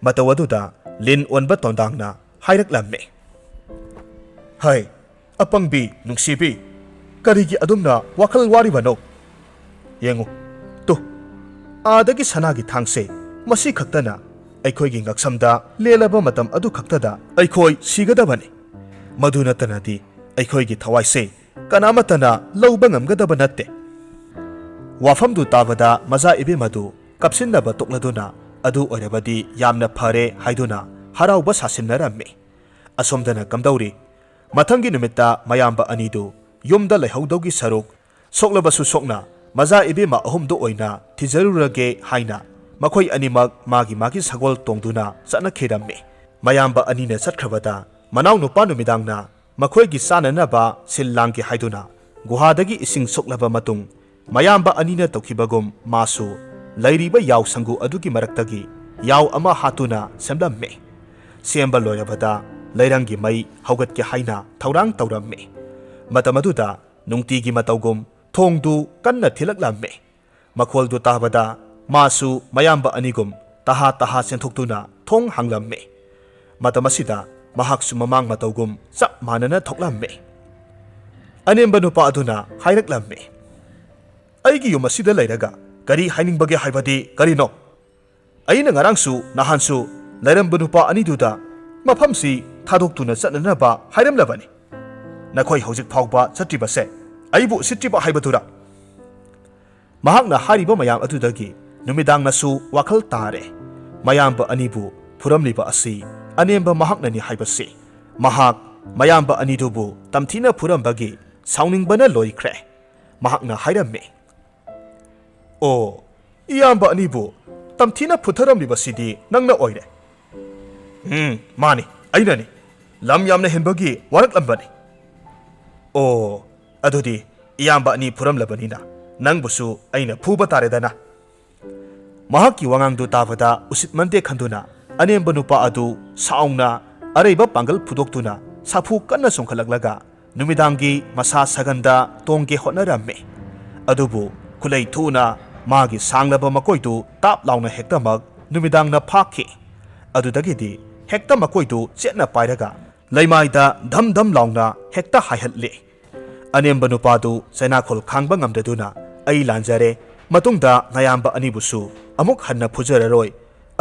ꯃꯇꯧ ꯑꯗꯨꯗ ꯂꯤꯟ ꯑꯣꯟꯕ ꯇꯣꯟꯗꯥꯡꯅ ꯍꯥꯏꯔꯛꯂꯝꯃꯤ, "ꯍꯩ, ꯑꯄꯪꯕꯤ, ꯅꯨꯡꯁꯤꯕꯤ, ꯀꯔꯤꯒꯤ ꯑꯗꯨꯝꯅ ꯋꯥꯈꯜ ꯋꯥꯔꯤꯕꯅꯣ? ꯌꯦꯡꯉꯨ, ꯇꯨ, ꯑꯥꯗꯒꯤ ꯁꯅꯥꯒꯤ ꯊꯥꯡꯁꯦ, ꯃꯁꯤ ꯈꯛꯇꯅ ꯑꯩꯈꯣꯏꯒꯤ ꯉꯛꯁꯝꯗ ꯂꯦꯜꯂꯕ ꯃꯇꯝ ꯑꯗꯨ ꯈꯛꯇꯗ ꯑꯩꯈꯣꯏ ꯁꯤꯒꯗꯕꯅꯤ꯫ ꯃꯗꯨ ꯅꯠꯇꯅꯗꯤ ꯑꯩꯈꯣꯏꯒꯤ ꯊꯋꯥꯏꯁꯦ ꯀꯅꯥꯃꯠꯇꯅ ꯂꯧꯕ ꯉꯝꯒꯗꯕ ꯅꯠꯇꯦ꯫" ꯋꯥꯐꯝꯗꯨ ꯇꯥꯕꯗ ꯃꯆꯥ ꯏꯕꯦꯝ ꯑꯗꯨ ꯀꯞꯁꯤꯟꯅꯕ ꯇꯣꯛꯂꯗꯨꯅ, "ꯑꯗꯨ ꯑꯣꯏꯔꯕꯗꯤ ꯌꯥꯝꯅ ꯐꯔꯦ" ꯍꯥꯏꯗꯨꯅ ꯍꯔꯥꯎꯕ ꯁꯥꯁꯤꯟꯅꯔꯝꯃꯤ꯫ ꯑꯁꯣꯝꯗꯅ ꯀꯝꯗꯧꯔꯤ? ꯃꯊꯪꯒꯤ ꯅꯨꯃꯤꯠꯇ ꯃꯌꯥꯝꯕ ꯑꯅꯤꯗꯨ ꯌꯨꯝꯗ ꯂꯩꯍꯧꯗꯧꯒꯤ ꯁꯔꯨꯛ, ꯁꯣꯛꯂꯕꯁꯨ ꯁꯣꯛꯅ ꯃꯆꯥ ꯏꯕꯦꯝꯃ ꯑꯍꯨꯝꯗꯨ ꯑꯣꯏꯅ ꯊꯤꯖꯔꯨꯔꯒꯦ ꯍꯥꯏꯅ ꯃꯈꯣꯏ ꯑꯅꯤꯃꯛ ꯃꯥꯒꯤ ꯃꯥꯒꯤ ꯁꯒꯣꯜ ꯇꯣꯡꯗꯨꯅ ꯆꯠꯅꯈꯤꯔꯝꯃꯤ꯫ ꯃꯌꯥꯝꯕ ꯑꯅꯤꯅ ꯆꯠꯈ꯭ꯔꯕꯗ, ꯃꯅꯥꯎꯅꯨꯄꯥ ꯅꯨꯃꯤꯗꯥꯡꯅ ꯃꯈꯣꯏꯒꯤ ꯆꯥꯅꯅꯕ ꯁꯤꯜ ꯂꯥꯡꯒꯦ ꯍꯥꯏꯗꯨꯅ ꯒꯨꯍꯥꯗꯒꯤ ꯏꯁꯤꯡ ꯁꯣꯛꯂꯕ ꯃꯇꯨꯡ, ꯃꯌꯥꯝꯕ ꯑꯅꯤꯅ ꯇꯧꯈꯤꯕꯒꯨꯝ ꯃꯥꯁꯨ ꯂꯩꯔꯤꯕ ꯌꯥꯎ ꯁꯪꯒꯨ ꯑꯗꯨꯒꯤ ꯃꯔꯛꯇꯒꯤ ꯌꯥꯎ ꯑꯃ ꯍꯥꯠꯇꯨꯅ ꯁꯦꯝꯂꯝꯃꯤ꯫ ꯁꯦꯝꯕ ꯂꯣꯏꯔꯕꯗ, ꯂꯩꯔꯪꯒꯤ ꯃꯩ ꯍꯧꯒꯠꯀꯦ ꯍꯥꯏꯅ ꯊꯧꯔꯥꯡ ꯇꯧꯔꯝꯃꯤ꯫ ꯃꯇꯝ ꯑꯗꯨꯗ ꯅꯨꯡꯇꯤꯒꯤ ꯃꯇꯧꯒꯨꯝ ꯊꯣꯡꯗꯨ ꯀꯟꯅ ꯊꯤꯜꯂꯛꯂꯝꯃꯤ꯫ ꯃꯈꯣꯜꯗꯨ ꯇꯥꯕꯗ ꯃꯥꯁꯨ ꯃꯌꯥꯝꯕ ꯑꯅꯤꯒꯨꯝ ꯇꯍꯥ ꯇꯍꯥ ꯆꯦꯟꯊꯣꯛꯇꯨꯅ ꯊꯣꯡ ꯍꯥꯡꯂꯝꯃꯤ꯫ ꯃꯇꯝ ꯑꯁꯤꯗ ꯃꯍꯥꯛꯁꯨ ꯃꯃꯥꯡ ꯃꯇꯧꯒꯨꯝ ꯆꯞ ꯃꯥꯟꯅꯅ ꯊꯣꯛꯂꯝꯃꯤ꯫ ꯑꯅꯦꯝꯕ ꯅꯨꯄꯥ ꯑꯗꯨꯅ ꯍꯥꯏꯔꯛꯂꯝꯃꯤ, "ꯑꯩꯒꯤ ꯌꯨꯝ ꯑꯁꯤꯗ ꯂꯩꯔꯒ ꯀꯔꯤ ꯍꯥꯏꯅꯤꯡꯕꯒꯦ ꯍꯥꯏꯕꯗꯤ ꯀꯔꯤꯅꯣ? ꯑꯩꯅ ꯉꯔꯥꯡꯁꯨ ꯅꯍꯥꯟꯁꯨ ꯂꯩꯔꯝꯕ ꯅꯨꯄꯥ ꯑꯅꯤꯗꯨꯗ ꯃꯐꯝꯁꯤ ꯊꯥꯗꯣꯛꯇꯨꯅ ꯆꯠꯅꯅꯕ ꯍꯥꯏꯔꯝꯂꯕꯅꯤ꯫ ꯅꯈꯣꯏ ꯍꯧꯖꯤꯛ ꯐꯥꯎꯕ ꯆꯠꯇ꯭ꯔꯤꯕꯁꯦ ꯑꯩꯕꯨ ꯎꯁꯤꯠꯇ꯭ꯔꯤꯕ ꯍꯥꯏꯕꯗꯨꯔꯥ?" ꯃꯍꯥꯛꯅ ꯍꯥꯏꯔꯤꯕ ꯃꯌꯥꯝ ꯑꯗꯨꯗꯒꯤ ꯅꯨꯃꯤꯗꯥꯡꯅꯁꯨ ꯋꯥꯈꯜ ꯇꯥꯔꯦ꯫ ꯃꯌꯥꯝꯕ ꯑꯅꯤꯕꯨ ꯐꯨꯔꯝꯂꯤꯕ ꯑꯁꯤ ꯑꯅꯦꯝꯕ ꯃꯍꯥꯛꯅꯅꯤ ꯍꯥꯏꯕꯁꯤ꯫ ꯃꯍꯥꯛ ꯃꯌꯥꯝꯕ ꯑꯅꯤꯗꯨꯕꯨ ꯇꯝꯊꯤꯅ ꯐꯨꯔꯝꯕꯒꯤ ꯁꯥꯎꯅꯤꯡꯕꯅ ꯂꯣꯏꯈ꯭ꯔꯦ꯫ ꯃꯍꯥꯛꯅ ꯍꯥꯏꯔꯝꯃꯤ, "ꯑꯣ, ꯏꯌꯥꯝꯕ ꯑꯅꯤꯕꯨ ꯇꯝꯊꯤꯅ ꯐꯨꯊꯔꯝꯂꯤꯕꯁꯤꯗꯤ ꯅꯪꯅ ꯑꯣꯏꯔꯦ꯫" "ꯎꯝ, ꯃꯥꯅꯤ, ꯑꯩꯅꯅꯤ꯫ ꯂꯝ ꯌꯥꯝꯅ ꯍꯦꯟꯕꯒꯤ ꯋꯥꯔꯛꯂꯝꯕꯅꯤ꯫" "ꯑꯣ, ꯑꯗꯨꯗꯤ ꯏꯌꯥꯝꯕ ꯑꯅꯤ ꯐꯨꯔꯝꯂꯕꯅꯤꯅ ꯅꯪꯕꯨꯁꯨ ꯑꯩꯅ ꯐꯨꯕ ꯇꯥꯔꯦꯗꯅ꯫" ꯃꯍꯥꯛꯀꯤ ꯋꯥꯉꯥꯡꯗꯨ ꯇꯥꯕꯗ ꯎꯁꯤꯠꯃꯟꯗꯦ ꯈꯟꯗꯨꯅ ꯑꯅꯦꯝꯕ ꯅꯨꯄꯥ ꯑꯗꯨ ꯁꯥꯎꯅ ꯑꯔꯩꯕ ꯄꯥꯡꯒꯜ ꯐꯨꯗꯣꯛꯇꯨꯅ ꯁꯥꯐꯨ ꯀꯟꯅ ꯆꯣꯡꯈꯠꯂꯛꯂꯒ ꯅꯨꯃꯤꯗꯥꯡꯒꯤ ꯃꯁꯥ ꯁꯥꯒꯟꯗ ꯇꯣꯡꯒꯦ ꯍꯣꯠꯅꯔꯝꯃꯤ꯫ ꯑꯗꯨꯕꯨ ꯈꯨꯠꯂꯩ ꯊꯨꯅ ꯃꯥꯒꯤ ꯁꯥꯡꯂꯕ ꯃꯀꯣꯏꯗꯨ ꯇꯥꯞ ꯂꯥꯎꯅ ꯍꯦꯛꯇꯃꯛ ꯅꯨꯃꯤꯗꯥꯡꯅ ꯐꯥꯈꯤ꯫ ꯑꯗꯨꯗꯒꯤꯗꯤ ꯍꯦꯛꯇ ꯃꯀꯣꯏꯗꯨ ꯆꯦꯠꯅ ꯄꯥꯏꯔꯒ ꯂꯩꯃꯥꯏꯗ ꯙꯝ ꯙꯝ ꯂꯥꯎꯅ ꯍꯦꯛꯇ ꯍꯥꯏꯍꯠꯂꯤ꯫ ꯑꯅꯦꯝꯕ ꯅꯨꯄꯥꯗꯨ ꯆꯩꯅꯥꯈꯣꯜ ꯈꯥꯡꯕ ꯉꯝꯗꯗꯨꯅ, "ꯑꯩ ꯂꯥꯟꯖꯔꯦ, ꯃꯇꯨꯡꯗ ꯅꯌꯥꯝꯕ ꯑꯅꯤꯕꯨꯁꯨ ꯑꯃꯨꯛ ꯍꯟꯅ ꯐꯨꯖꯔꯔꯣꯏ,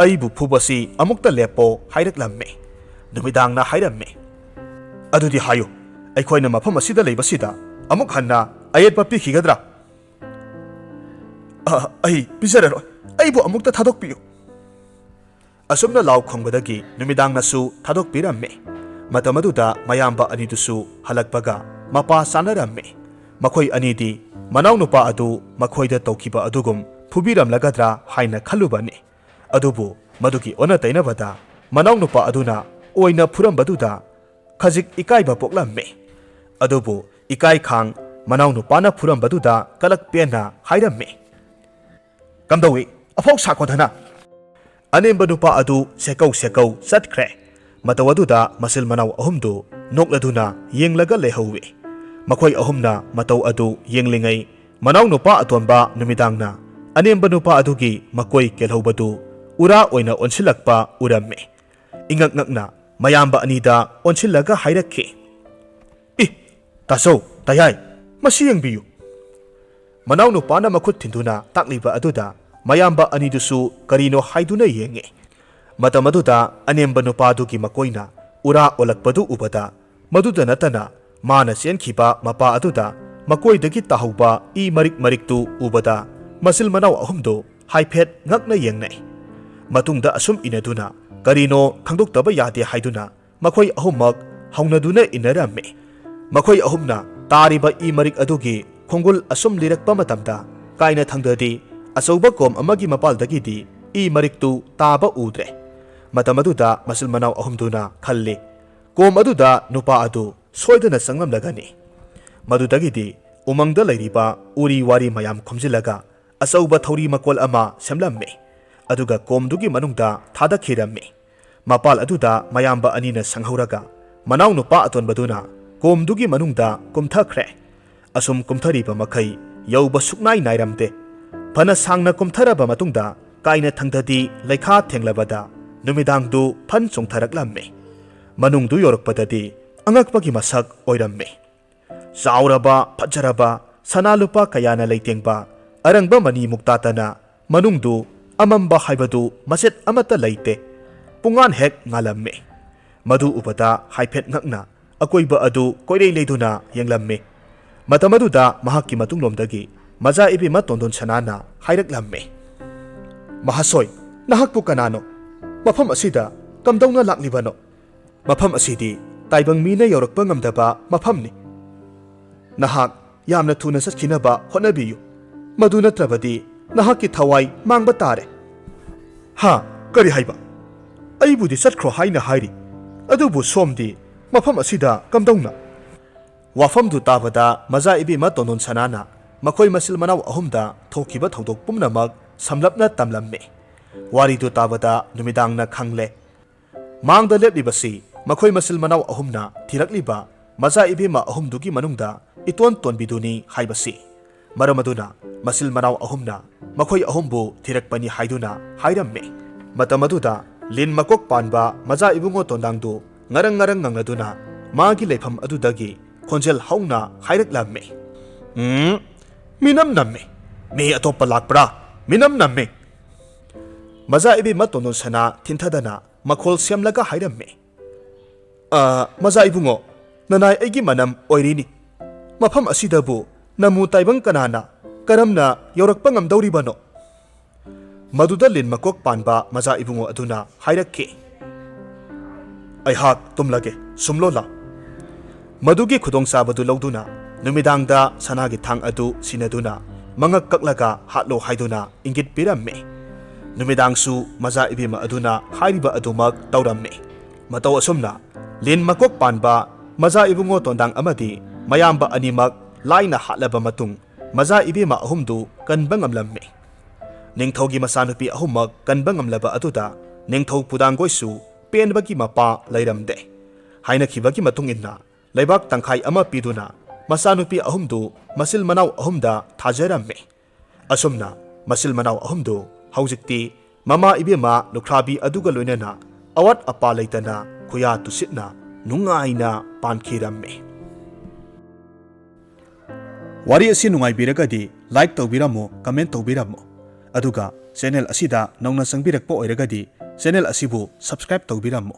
ꯑꯩꯕꯨ ꯐꯨꯕꯁꯤ ꯑꯃꯨꯛꯇ ꯂꯦꯞꯄꯣ" ꯍꯥꯏꯔꯛꯂꯝꯃꯤ꯫ ꯅꯨꯃꯤꯗꯥꯡꯅ ꯍꯥꯏꯔꯝꯃꯤ, "ꯑꯗꯨꯗꯤ ꯍꯥꯏꯌꯨ, ꯑꯩꯈꯣꯏꯅ ꯃꯐꯝ ꯑꯁꯤꯗ ꯂꯩꯕꯁꯤꯗ ꯑꯃꯨꯛ ꯍꯟꯅ ꯑꯌꯦꯠꯄ ꯄꯤꯈꯤꯒꯗ꯭ꯔꯥ?" "ꯑ, ꯑꯩ ꯄꯤꯖꯔꯔꯣꯏ, ꯑꯩꯕꯨ ꯑꯃꯨꯛꯇ ꯊꯥꯗꯣꯛꯄꯤꯌꯨ꯫" ꯑꯁꯨꯝꯅ ꯂꯥꯎ ꯈꯣꯡꯕꯗꯒꯤ ꯅꯨꯃꯤꯗꯥꯡꯅꯁꯨ ꯊꯥꯗꯣꯛꯄꯤꯔꯝꯃꯤ꯫ ꯃꯇꯝ ꯑꯗꯨꯗ ꯃꯌꯥꯝꯕ ꯑꯅꯤꯗꯨꯁꯨ ꯍꯜꯂꯛꯄꯒ ꯃꯄꯥ ꯆꯥꯅꯔꯝꯃꯤ꯫ ꯃꯈꯣꯏ ꯑꯅꯤꯗꯤ ꯃꯅꯥꯎꯅꯨꯄꯥ ꯑꯗꯨ ꯃꯈꯣꯏꯗ ꯇꯧꯈꯤꯕ ꯑꯗꯨꯒꯨꯝ ꯐꯨꯕꯤꯔꯝꯂꯒꯗ꯭ꯔꯥ ꯍꯥꯏꯅ ꯈꯜꯂꯨꯕꯅꯤ꯫ ꯑꯗꯨꯕꯨ ꯃꯗꯨꯒꯤ ꯑꯣꯟꯅ ꯇꯩꯅꯕꯗ ꯃꯅꯥꯎꯅꯨꯄꯥ ꯑꯗꯨꯅ ꯑꯣꯏꯅ ꯐꯨꯔꯝꯕꯗꯨꯗ ꯈꯖꯤꯛ ꯏꯀꯥꯏꯕ ꯄꯣꯛꯂꯝꯃꯤ꯫ ꯑꯗꯨꯕꯨ ꯏꯀꯥꯏ ꯈꯥꯡ ꯃꯅꯥꯎꯅꯨꯄꯥꯅ ꯐꯨꯔꯝꯕꯗꯨꯗ ꯀꯂꯛ ꯄꯦꯟꯅ ꯍꯥꯏꯔꯝꯃꯤ, "ꯀꯝꯗꯧꯏ? ꯑꯐꯥꯎ ꯁꯥꯈꯣꯗꯅ!" ꯑꯅꯦꯝꯕ ꯅꯨꯄꯥ ꯑꯗꯨ ꯁꯦꯀꯧ ꯁꯦꯀꯧ ꯆꯠꯈ꯭ꯔꯦ꯫ ꯃꯇꯧ ꯑꯗꯨꯗ ꯃꯆꯤꯜ ꯃꯅꯥꯎ ꯑꯍꯨꯝꯗꯨ ꯅꯣꯛꯂꯗꯨꯅ ꯌꯦꯡꯂꯒ ꯂꯩꯍꯧꯏ꯫ ꯃꯈꯣꯏ ꯑꯍꯨꯝꯅ ꯃꯇꯧ ꯑꯗꯨ ꯌꯦꯡꯂꯤꯉꯩ, ꯃꯅꯥꯎ ꯅꯨꯄꯥ ꯑꯇꯣꯟꯕ ꯅꯨꯃꯤꯗꯥꯡꯅ ꯑꯅꯦꯝꯕ ꯅꯨꯄꯥ ꯑꯗꯨꯒꯤ ꯃꯀꯣꯏ ꯀꯦꯜꯍꯧꯕꯗꯨ ꯎꯔꯥ ꯑꯣꯏꯅ ꯑꯣꯟꯁꯤꯜꯂꯛꯄ ꯎꯔꯝꯃꯤ꯫ ꯏꯉꯛ ꯉꯛꯅ ꯃꯌꯥꯝꯕ ꯑꯅꯤꯗ ꯑꯣꯟꯁꯤꯜꯂꯒ ꯍꯥꯏꯔꯛꯈꯤ, "ꯏ, ꯇꯥꯆꯧ, ꯇꯌꯥꯏ, ꯃꯁꯤ ꯌꯦꯡꯕꯤꯌꯨ!" ꯃꯅꯥꯎ ꯅꯨꯄꯥꯅ ꯃꯈꯨꯠ ꯊꯤꯟꯗꯨꯅ ꯇꯥꯛꯂꯤꯕ ꯑꯗꯨꯗ ꯃꯌꯥꯝꯕ ꯑꯅꯤꯗꯨꯁꯨ ꯀꯔꯤꯅꯣ ꯍꯥꯏꯗꯨꯅ ꯌꯦꯡꯉꯤ꯫ ꯃꯇꯝ ꯑꯗꯨꯗ ꯑꯅꯦꯝꯕ ꯅꯨꯄꯥꯗꯨꯒꯤ ꯃꯀꯣꯏꯅ ꯎꯔꯥ ꯑꯣꯜꯂꯛꯄꯗꯨ ꯎꯕꯗ, ꯃꯗꯨꯗ ꯅꯠꯇꯅ ꯃꯥꯅ ꯆꯦꯟꯈꯤꯕ ꯃꯄꯥ ꯑꯗꯨꯗ ꯃꯀꯣꯏꯗꯒꯤ ꯇꯥꯍꯧꯕ ꯏ ꯃꯔꯤꯛ ꯃꯔꯤꯛꯇꯨ ꯎꯕꯗ, ꯃꯆꯤꯜ ꯃꯅꯥꯎ ꯑꯍꯨꯝꯗꯨ ꯍꯥꯏꯐꯦꯠ ꯉꯛꯅ ꯌꯦꯡꯅꯩ꯫ ꯃꯇꯨꯡꯗ ꯑꯁꯨꯝ ꯏꯟꯅꯗꯨꯅ ꯀꯔꯤꯅꯣ ꯈꯪꯗꯣꯛꯇꯕ ꯌꯥꯗꯦ ꯍꯥꯏꯗꯨꯅ ꯃꯈꯣꯏ ꯑꯍꯨꯝꯃꯛ ꯍꯧꯅꯗꯨꯅ ꯏꯟꯅꯔꯝꯃꯤ꯫ ꯃꯈꯣꯏ ꯑꯍꯨꯝꯅ ꯇꯥꯔꯤꯕ ꯏ ꯃꯔꯤꯛ ꯑꯗꯨꯒꯤ ꯈꯣꯡꯒꯨꯜ ꯑꯁꯨꯝ ꯂꯤꯔꯛꯄ ꯃꯇꯝꯗ, ꯀꯥꯏꯅ ꯊꯪꯗꯗꯤ ꯑꯆꯧꯕ ꯀꯣꯝ ꯑꯃꯒꯤ ꯃꯄꯥꯜꯗꯒꯤꯗꯤ ꯏ ꯃꯔꯤꯛꯇꯨ ꯇꯥꯕ ꯎꯗ꯭ꯔꯦ꯫ ꯃꯇꯝ ꯑꯗꯨꯗ ꯃꯆꯤꯜ ꯃꯅꯥꯎ ꯑꯍꯨꯝꯗꯨꯅ ꯈꯜꯂꯤ, ꯀꯣꯝ ꯑꯗꯨꯗ ꯅꯨꯄꯥ ꯑꯗꯨ ꯁꯣꯏꯗꯅ ꯆꯪꯂꯝꯂꯒꯅꯤ꯫ ꯃꯗꯨꯗꯒꯤꯗꯤ ꯎꯃꯪꯗ ꯂꯩꯔꯤꯕ ꯎꯔꯤ ꯋꯥꯔꯤ ꯃꯌꯥꯝ ꯈꯣꯝꯖꯤꯜꯂꯒ ꯑꯆꯧꯕ ꯊꯧꯔꯤ ꯃꯀꯣꯜ ꯑꯃ ꯁꯦꯝꯂꯝꯃꯤ꯫ ꯑꯗꯨꯒ ꯀꯣꯝꯗꯨꯒꯤ ꯃꯅꯨꯡꯗ ꯊꯥꯗꯈꯤꯔꯝꯃꯤ꯫ ꯃꯄꯥꯜ ꯑꯗꯨꯗ ꯃꯌꯥꯝꯕ ꯑꯅꯤꯅ ꯁꯪꯍꯧꯔꯒ ꯃꯅꯥꯎ ꯅꯨꯄꯥ ꯑꯇꯣꯟꯕꯗꯨꯅ ꯀꯣꯝꯗꯨꯒꯤ ꯃꯅꯨꯡꯗ ꯀꯨꯝꯊꯈ꯭ꯔꯦ꯫ ꯑꯁꯨꯝ ꯀꯨꯝꯊꯔꯤꯕ ꯃꯈꯩ ꯌꯧꯕ ꯁꯨꯛꯅꯥꯏ ꯅꯥꯏꯔꯝꯗꯦ꯫ ꯐꯅ ꯁꯥꯡꯅ ꯀꯨꯝꯊꯔꯕ ꯃꯇꯨꯡꯗ ꯀꯥꯏꯅ ꯊꯪꯗꯗꯤ ꯂꯩꯈꯥ ꯊꯦꯡꯂꯕꯗ ꯅꯨꯃꯤꯗꯥꯡꯗꯨ ꯐꯟ ꯆꯣꯡꯊꯔꯛꯂꯝꯃꯤ꯫ ꯃꯅꯨꯡꯗꯨ ꯌꯧꯔꯛꯄꯗꯗꯤ ꯑꯉꯛꯄꯒꯤ ꯃꯁꯛ ꯑꯣꯏꯔꯝꯃꯤ꯫ ꯆꯥꯎꯔꯕ, ꯐꯖꯔꯕ, ꯁꯅꯥ ꯂꯨꯄꯥ ꯀꯌꯥꯅ ꯂꯩꯇꯦꯡꯕ ꯑꯔꯪꯕ ꯃꯅꯤ ꯃꯨꯛꯇꯥꯇꯅ ꯃꯅꯨꯡꯗꯨ ꯑꯃꯝꯕ ꯍꯥꯏꯕꯗꯨ ꯃꯆꯦꯠ ꯑꯃꯠꯇ ꯂꯩꯇꯦ꯫ ꯄꯨꯡꯉꯥꯟ ꯍꯦꯛ ꯉꯥꯜꯂꯝꯃꯤ꯫ ꯃꯗꯨ ꯎꯕꯗ ꯍꯥꯏꯐꯦꯠ ꯉꯛꯅ ꯑꯀꯣꯏꯕ ꯑꯗꯨ ꯀꯣꯏꯔꯩ ꯂꯩꯗꯨꯅ ꯌꯦꯡꯂꯝꯃꯤ꯫ ꯃꯇꯝ ꯑꯗꯨꯗ ꯃꯍꯥꯛꯀꯤ ꯃꯇꯨꯡꯂꯣꯝꯗꯒꯤ ꯃꯆꯥ ꯏꯕꯦꯝꯃ ꯇꯣꯟꯗꯣꯟ ꯁꯅꯥꯅ ꯍꯥꯏꯔꯛꯂꯝꯃꯤ, "ꯃꯍꯥꯁꯣꯏ, ꯅꯍꯥꯛꯄꯨ ꯀꯅꯥꯅꯣ? ꯃꯐꯝ ꯑꯁꯤꯗ ꯀꯝꯗꯧꯅ ꯂꯥꯛꯂꯤꯕꯅꯣ? ꯃꯐꯝ ꯑꯁꯤꯗꯤ ꯇꯥꯏꯕꯪ ꯃꯤꯅ ꯌꯧꯔꯛꯄ ꯉꯝꯗꯕ ꯃꯐꯝꯅꯤ꯫ ꯅꯍꯥꯛ ꯌꯥꯝꯅ ꯊꯨꯅ ꯆꯠꯈꯤꯅꯕ ꯍꯣꯠꯅꯕꯤꯌꯨ꯫ ꯃꯗꯨ ꯅꯠꯇ꯭ꯔꯕꯗꯤ ꯅꯍꯥꯛꯀꯤ ꯊꯋꯥꯏ ꯃꯥꯡꯕ ꯇꯥꯔꯦ꯫" "ꯍꯥ? ꯀꯔꯤ ꯍꯥꯏꯕ? ꯑꯩꯕꯨꯗꯤ ꯆꯠꯈ꯭ꯔꯣ ꯍꯥꯏꯅ ꯍꯥꯏꯔꯤ, ꯑꯗꯨꯕꯨ ꯁꯣꯝꯗꯤ ꯃꯐꯝ ꯑꯁꯤꯗ ꯀꯝꯗꯧꯅ?" ꯋꯥꯐꯝꯗꯨ ꯇꯥꯕꯗ ꯃꯆꯥ ꯏꯕꯦꯝꯃ ꯇꯣꯟꯗꯣꯟ ꯁꯅꯥꯅ ꯃꯈꯣꯏ ꯃꯆꯤꯜ ꯃꯅꯥꯎ ꯑꯍꯨꯝꯗ ꯊꯣꯛꯈꯤꯕ ꯊꯧꯗꯣꯛ ꯄꯨꯝꯅꯃꯛ ꯁꯝꯂꯞꯅ ꯇꯝꯂꯝꯃꯤ꯫ ꯋꯥꯔꯤꯗꯨ ꯇꯥꯕꯗ ꯅꯨꯃꯤꯗꯥꯡꯅ ꯈꯪꯂꯦ꯫ ꯃꯥꯡꯗ ꯂꯦꯞꯂꯤꯕꯁꯤ ꯃꯈꯣꯏ ꯃꯆꯤꯜ ꯃꯅꯥꯎ ꯑꯍꯨꯝꯅ ꯊꯤꯔꯛꯂꯤꯕ ꯃꯆꯥ ꯏꯕꯦꯝꯃ ꯑꯍꯨꯝꯗꯨꯒꯤ ꯃꯅꯨꯡꯗ ꯏꯇꯣꯟ ꯇꯣꯟꯕꯤꯗꯨꯅꯤ ꯍꯥꯏꯕꯁꯤ꯫ ꯃꯔꯝ ꯑꯗꯨꯅ ꯃꯆꯤꯜ ꯃꯅꯥꯎ ꯑꯍꯨꯝꯅ ꯃꯈꯣꯏ ꯑꯍꯨꯝꯕꯨ ꯊꯤꯔꯛꯄꯅꯤ ꯍꯥꯏꯗꯨꯅ ꯍꯥꯏꯔꯝꯃꯤ꯫ ꯃꯇꯝ ꯑꯗꯨꯗ ꯂꯤꯟ ꯃꯀꯣꯛ ꯄꯥꯟꯕ ꯃꯆꯥ ꯏꯕꯨꯡꯉꯣ ꯇꯣꯟꯗꯥꯡꯗꯨ ꯉꯔꯪ ꯉꯔꯪ ꯉꯪꯂꯗꯨꯅ ꯃꯥꯒꯤ ꯂꯩꯐꯝ ꯑꯗꯨꯗꯒꯤ ꯈꯣꯟꯖꯦꯜ ꯍꯧꯅ ꯍꯥꯏꯔꯛꯂꯝꯃꯤ꯫ "ꯎꯝ, ꯃꯤꯅꯝ ꯅꯝꯃꯤ꯫ ꯃꯤ ꯑꯇꯣꯞꯄ ꯂꯥꯛꯄ꯭ꯔꯥ? ꯃꯤꯅꯝ ꯅꯝꯃꯤ!" ꯃꯆꯥ ꯏꯕꯦꯝꯃ ꯇꯣꯟꯗꯣꯟ ꯁꯅꯥ ꯊꯤꯟꯊꯗꯅ ꯃꯈꯣꯜ ꯁꯦꯝꯂꯒ ꯍꯥꯏꯔꯝꯃꯤ꯫ "ꯑ, ꯃꯆꯥ ꯏꯕꯨꯡꯉꯣ, ꯅꯅꯥꯏ ꯑꯩꯒꯤ ꯃꯅꯝ ꯑꯣꯏꯔꯤꯅꯤ꯫ ꯃꯐꯝ ꯑꯁꯤꯗꯕꯨ ꯅꯃꯨ ꯇꯥꯏꯕꯪ ꯀꯅꯥꯅ, ꯀꯔꯝꯅ ꯌꯧꯔꯛꯄ ꯉꯝꯗꯧꯔꯤꯕꯅꯣ?" ꯃꯗꯨꯗ ꯂꯤꯟ ꯃꯀꯣꯛ ꯄꯥꯟꯕ ꯃꯆꯥ ꯏꯕꯨꯡꯉꯣ ꯑꯗꯨꯅ ꯍꯥꯏꯔꯛꯈꯤ, "ꯑꯩꯍꯥꯛ ꯇꯨꯝꯂꯒꯦ, ꯁꯨꯝꯂꯣ ꯂꯥꯎ꯫" ꯃꯗꯨꯒꯤ ꯈꯨꯗꯣꯡꯆꯥꯕꯗꯨ ꯂꯧꯗꯨꯅ ꯅꯨꯃꯤꯗꯥꯡꯗ ꯁꯅꯥꯒꯤ ꯊꯥꯡ ꯑꯗꯨ ꯁꯤꯟꯅꯗꯨꯅ ꯃꯉꯛ ꯀꯛꯂꯒ ꯍꯥꯠꯂꯣ ꯍꯥꯏꯗꯨꯅ ꯏꯪꯒꯤꯠ ꯄꯤꯔꯝꯃꯤ꯫ ꯅꯨꯃꯤꯗꯥꯡꯁꯨ ꯃꯆꯥ ꯏꯕꯦꯝꯃ ꯑꯗꯨꯅ ꯍꯥꯏꯔꯤꯕ ꯑꯗꯨꯃꯛ ꯇꯧꯔꯝꯃꯤ꯫ ꯃꯇꯧ ꯑꯁꯨꯝꯅ ꯂꯤꯟ ꯃꯀꯣꯛ ꯄꯥꯟꯕ ꯃꯆꯥ ꯏꯕꯨꯡꯉꯣ ꯇꯣꯟꯗꯥꯡ ꯑꯃꯗꯤ ꯃꯌꯥꯝꯕ ꯑꯅꯤꯃꯛ ꯂꯥꯏꯅ ꯍꯥꯠꯂꯕ ꯃꯇꯨꯡ, ꯃꯆꯥ ꯏꯕꯦꯝꯃ ꯑꯍꯨꯝꯗꯨ ꯀꯟꯕ ꯉꯝꯂꯝꯃꯤ꯫ ꯅꯤꯡꯊꯧꯒꯤ ꯃꯆꯥꯅꯨꯄꯤ ꯑꯍꯨꯝꯃꯛ ꯀꯟꯕ ꯉꯝꯂꯕ ꯑꯗꯨꯗ ꯅꯤꯡꯊꯧ ꯄꯨꯗꯥꯡꯒꯣꯏꯁꯨ ꯄꯦꯟꯕꯒꯤ ꯃꯄꯥ ꯂꯩꯔꯝꯗꯦ꯫ ꯍꯥꯏꯅꯈꯤꯕꯒꯤ ꯃꯇꯨꯡ ꯏꯟꯅ ꯂꯩꯕꯥꯛ ꯇꯪꯈꯥꯏ ꯑꯃ ꯄꯤꯗꯨꯅ ꯃꯆꯥꯅꯨꯄꯤ ꯑꯍꯨꯝꯗꯨ ꯃꯆꯤꯜ ꯃꯅꯥꯎ ꯑꯍꯨꯝꯗ ꯊꯥꯖꯔꯝꯃꯤ꯫ ꯑꯁꯨꯝꯅ ꯃꯆꯤꯜ ꯃꯅꯥꯎ ꯑꯍꯨꯝꯗꯨ ꯍꯧꯖꯤꯛꯇꯤ ꯃꯃꯥ ꯏꯕꯦꯝꯃ ꯂꯨꯈ꯭ꯔꯥꯕꯤ ꯑꯗꯨꯒ ꯂꯣꯏꯅꯅ ꯑꯋꯥꯠ ꯑꯄꯥ ꯂꯩꯇꯅ ꯈꯨꯌꯥ ꯇꯨꯁꯤꯠꯅ ꯅꯨꯡꯉꯥꯏꯅ ꯄꯥꯟꯈꯤꯔꯝꯃꯤ꯫ ꯋꯥꯔꯤ ꯑꯁꯤ ꯅꯨꯡꯉꯥꯏꯕꯤꯔꯒꯗꯤ like ꯇꯧꯕꯤꯔꯝꯃꯨ, comment ꯇꯧꯕꯤꯔꯝꯃꯨ꯫ ꯑꯗꯨꯒ channel ꯑꯁꯤꯗ ꯅꯧꯅ ꯆꯪꯕꯤꯔꯛꯄ ꯑꯣꯏꯔꯒꯗꯤ channel ꯑꯁꯤꯕꯨ subscribe ꯇꯧꯕꯤꯔꯝꯃꯨ꯫